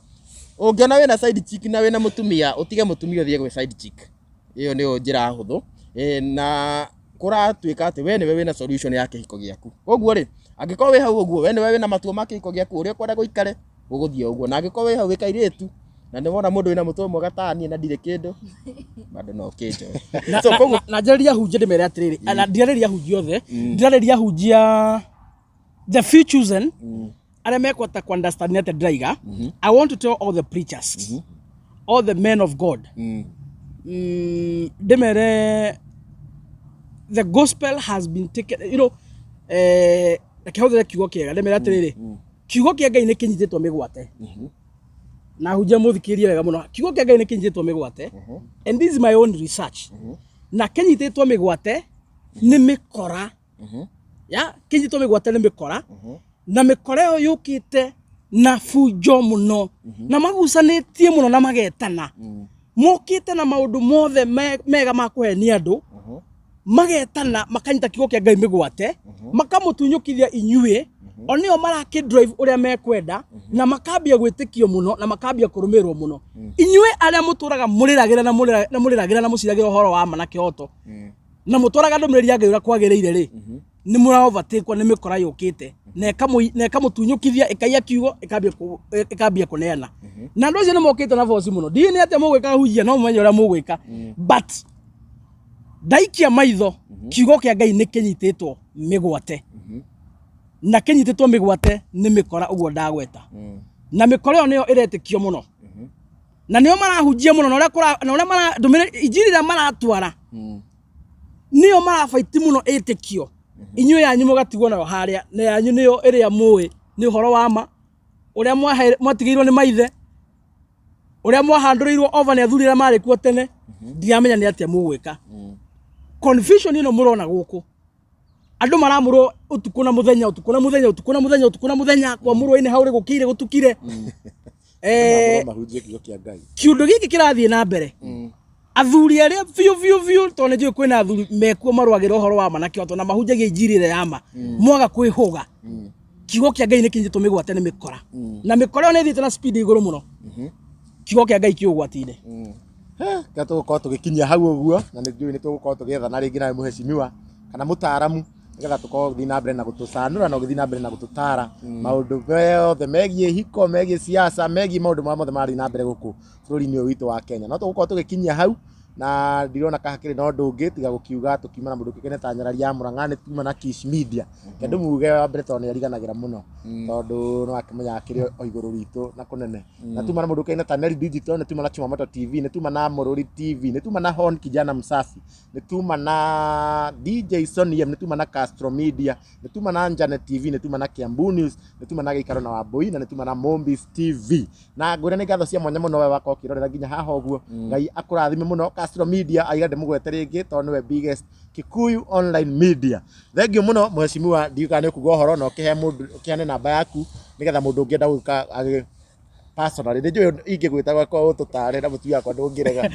ũngĩona wĩna side chick na wĩna mũtumia, ũtige mũtumia ũthiĩ gwĩ side chick. Ĩyo nĩyo njĩra hũthũ. Na kũratuĩka atĩ we nĩwe wĩna solution ya kĩhiko gĩaku. Koguo rĩ, angĩkorwo wĩ hau ũguo, we nĩwe wĩna matua ma kĩhiko gĩaku ũrĩa ũkwenda gũikare, gũgũthiĩ ũguo. Na angĩkorwo wĩ hau wĩ kairĩtu, na nĩ wona mũndũ wĩna mũtwe mwega ta niĩ na ndirĩ kĩndũ, bado no ũkĩnjoe. So koguo Na njarĩria hunjia ndĩmere atĩrĩrĩ, na ndirarĩria hunjia othe, ndirarĩria hunjia the few chosen arĩa mekwenda ku understand nĩ atĩa ndĩraiga. I want to tell all the preachers, all the men of God, ndĩmere the gospel has been taken, you know, reke hũthĩre kiugo kĩega, ndĩmere atĩrĩrĩ, kiugo kĩa Ngai nĩ kĩnyitĩtwo mĩgwate. Na hunjia mũthikĩrĩrie wega mũno, kiugo kĩa Ngai nĩ kĩnyitĩtwo mĩgwate, and this is my own research. Na kĩnyitĩtwo mĩgwate nĩ mĩkora. Ya, kĩnyitĩtwo mĩgwate nĩ mĩkora. Na mĩkora ĩyo yũkĩte na bunjo mũno. Na magucanĩtie mũno na magetana. Mokĩte na maũndũ mothe mega ma kũhenia andũ. Magetana makanyita kiugo kĩa Ngai mĩgwate, makamũtunyũkithia inyuĩ, o nĩo marakĩ drive ũrĩa mekwenda, na makambia gwĩtĩkio mũno, na makambia kũrũmĩrĩrwo mũno. Inyuĩ arĩa mũtũraga mũrĩragĩra na mũrĩragĩra na mũciragĩra ũhoro wa ma na kĩhoto, na mũtwaraga ndũmĩrĩri ya Ngai ũrĩa kwagĩrĩire rĩ, Nĩ mũra overtake nĩ mĩkora yũkĩte na ĩkamũtunyũkithia, ĩkaiya kiugo, ĩkambia kũneana. Na andũ acio nĩ mokĩte na boci mũno. Ndiũĩ nĩ atĩa mũgwĩka hunjia, no mũmenye ũrĩa mũgwĩka, but ndaikia maitho, kiugo kĩa Ngai nĩ kĩnyitĩtwo mĩgwate, na kĩnyitĩtwo mĩgwate nĩ mĩkora ũguo ndagweta. Na mĩkora ĩyo nĩyo ĩretĩkio mũno, na nĩo marahunjia mũno, na ũrĩa na ũrĩa mara ndũmĩrĩri, injiri ĩrĩa maratwara nĩyo marabaiti mũno ĩtĩkio. Inyuĩ yanyu mũgatigwo nayo harĩa, na yanyu nĩyo ĩrĩa mũĩ nĩ ũhoro wa ma ũrĩa mwatigĩirwo nĩ maithe, ũrĩa mwahandũrĩirwo over nĩ athuri arĩa marĩ kuo tene. Ndiramenya nĩ atĩa mũgwĩka. Confusion ĩno mũrona gũkũ, andũ maramũrwo ũtukũ na mũthenya, ũtukũ na mũthenya, ũtukũ na mũthenya, ũtukũ na mũthenya, kwamũrwo-inĩ hau rĩ gũkĩire gũtukire. Mahunjie kiugo kĩa Ngai. Kiũndũ gĩkĩ kĩrathiĩ na mbere, athuri arĩa biũ biũ biũ, tondũ nĩ njũĩ kwĩna athuri mekuo marũagĩra ũhoro wa ma na kĩhoto na mahunjagia injiri ĩrĩa ya ma, mwaga kwĩhũga, kiugo kĩa Ngai nĩ kĩnyitĩtwo mĩgwate nĩ mĩkora, na mĩkora ĩyo nĩ ĩthiĩte na speed igũrũ mũno. Kiugo kĩa Ngai kĩ ũgwati-inĩ. Reke tũgũkorwo tũgĩkinyia hau ũguo, na nĩ njũĩ nĩ tũgũkorwo tũgĩethana rĩngĩ nawe mũhecimiwa kana mũtaaramu, nĩgetha tũkorwo ũgĩthiĩ na mbere na gũtũcanũra na ũgĩthiĩ na mbere na gũtũtara maũndũ mothe megiĩ hiko, megiĩ siasa, megiĩ maũndũ marĩa mothe marathiĩ na mbere gũkũ bũrũri-inĩ ũyũ witũ wa Kenya. No tũgũkorwo tũgĩkinyia hau, na ndirona ka hakĩrĩ na ũndũ ũngĩ tiga gũkiuga tũkiuma na mũndũ ũkĩkene ta nyarari ya Murang'a, nĩ tuma na Kish Media. Reke ndĩmuge wa mbere tondũ nĩ ariganagĩra mũno, tondũ no akĩmenya akĩrĩ o igũrũ ritũ na kũnene. Na tuma na mũndũ ũkaine ta Neri Digital, nĩ tuma na Chumamoto TV, nĩ tuma na Mũrũri TV, nĩ tuma na Hon Kijana Msafi, nĩ tuma na DJ Sonny M, nĩ tuma na Castro Media, nĩ tuma na Janet TV, nĩ tuma na Kiambu News, nĩ tuma na Gĩikaro na Wambui, na nĩ tuma na Mombis TV. Na ngwĩre nĩ ngatho cia mwanya mũno we wakorwo ũkĩrorera nginya haha ũguo. Ngai akũrathime mũno. Castro Media aiga ndĩmũgwete rĩngĩ tondũ nĩwe biggest Kikuyu online media. Thank you mũno mheshimiwa, ndiũĩ kana nĩ ũkuga ũhoro na ũkĩhe mũndũ, ũkĩheane namba yaku nĩgetha mũndũ ũngĩenda gũka agĩ personally. Nĩ njũĩ ingĩgwĩta gwakwa ũtũtare na mũtumia wakwa ndũngĩrega.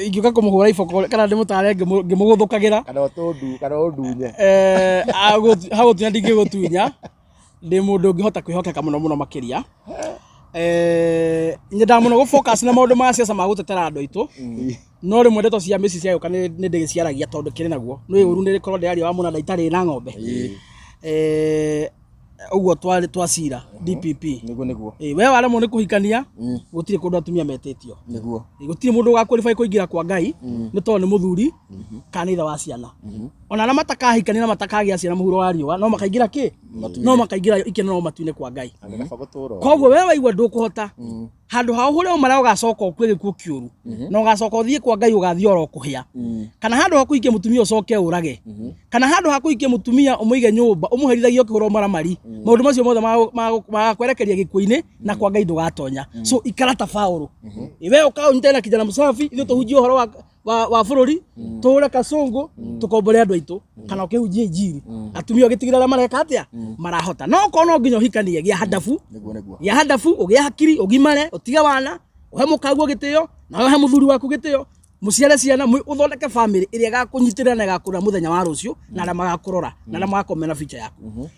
Ingĩũka kũmũhũra iboko kana ndĩmũtare ngĩmũgũthũkagĩra. Kana ũtũndu kana ũndunye. Hagũtunya ndingĩgũtunya, ndĩ mũndũ ũngĩhota kwĩhokeka mũno mũno makĩria. Nyendaga mũno gũ focus na maũndũ ma siasa ma gũtetera andũ aitũ, no rĩmwe ndeto cia mĩciĩ ciagĩũka nĩ ndĩgĩciaragia tondũ kĩrĩ naguo nĩ ũru nĩ rĩkorwo ndĩraria wa mũnanda itarĩ na ng'ombe. Ũguo twarĩ twacira DPP. Nĩguo nĩguo. We waremwo nĩ kũhikania, gũtirĩ kũndũ atumia metĩtio. Gũtirĩ mũndũ ũgaqualify kũingĩra kwa Ngai nĩ tondũ nĩ mũthuri kana nĩ ithe wa ciana. Ona arĩa matakahikania na matakagĩa ciana mũhuro wa riũa no makaingĩra kĩ, no makaingĩra ikeno no matu-inĩ kwa Ngai. Angĩkaba gũtũra. Koguo we waigua ndũkũhota, handũ ha ũhũre ũmarĩa ũgacoka ũkue gĩkuũ kĩũru na ũgacoka ũthiĩ kwa Ngai ũgathiĩ oro kũhĩa, kana handũ ha kũhikia mũtumia ũcoke ũrage, kana handũ ha kũhikia mũtumia ũmũige nyũmba ũmũherithagie ũkĩhũra ũmaramari, maũndũ macio mothe magakwerekeria gĩkuũ-inĩ na kwa Ngai ndũgatonya. So ikara ta Paũlũ, we ũkaũnyitane na kijana msafi, ithuĩ tũhunjie ũhoro wa bũrũri, tũhũre kacũngũ, tũkombore andũ aitũ, kana ũkĩhunjie injiri, atumia ũgĩtigĩrĩra arĩa mareka atĩa marahota. No okorwo no nginya ũhikanie, gĩa handabu. Nĩguo nĩguo. Gĩa handabu, ũgĩe hakiri, ũgimare, ũtige wana, ũhe mũkaguo gĩtĩo na ũhe mũthuri waku gĩtĩo, mũciare ciana, ũthondeke family ĩrĩa ĩgakũnyitĩrĩra na ĩgakũrora mũthenya wa rũciũ, na arĩa magakũrora na arĩa magakorwo mena future yaku.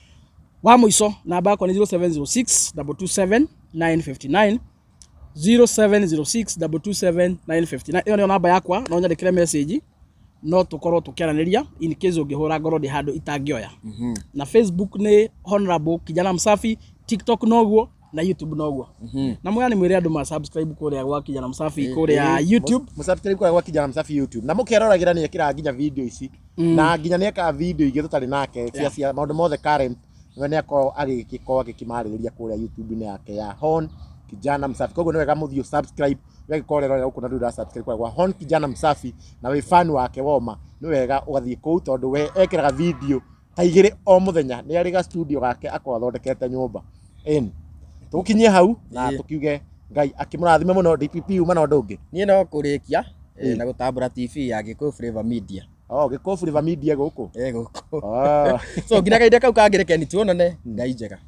Wa mũico, namba yakwa nĩ 0706 227 959, 0706 227 959. Ĩyo nĩyo namba yakwa, no nyandĩkĩre message, no tũkorwo tũkĩaranĩria in case ũngĩhũra ngorwo ndĩ handũ itangĩoya. Na Facebook nĩ Honorable Kijana Msafi, TikTok noguo na YouTube noguo. Na mwega nĩ mwĩre andũ ma subscribe kũrĩa gwa Kijana Msafi kũrĩa YouTube. Mũsubscribe kũrĩa gwa Kijana Msafi YouTube, na mũkeroragĩra nĩ ekĩraga nginya video ici, na nginya nĩ ekaga video ingĩ tũtarĩ nake cia maũndũ mothe current, we nĩ akorwo agĩgĩkorwo agĩkĩmarĩrĩria kũrĩa YouTube-inĩ yake ya Hon Kijana Msafi. Koguo nĩ wega mũthiĩ subscribe, ũgagĩkorwo ũrerorera gũkũ na ndũrĩ ũra subscribe kũrĩa gwa Hon Kijana Msafi na wĩ fan wake woma, nĩ wega ũgathiĩ kũu tondũ we ekĩraga video ta igĩrĩ o mũthenya. Nĩ arĩ ga studio gake akorwo athondekete nyũmba. Ĩni tũgũkinyie hau na tũkiuge Ngai akĩmũrathime mũno. DPP uma na ũndũ ũngĩ? Niĩ no kũrĩkia na gũtambũra TV ya Gĩkũyũ Flavor Media. Oh, Gĩkũyũ Flavor Media gũkũ. Gũkũ. Ah. So nginya kahinda kau kangĩ, rekeni tuonane. Ngai njega.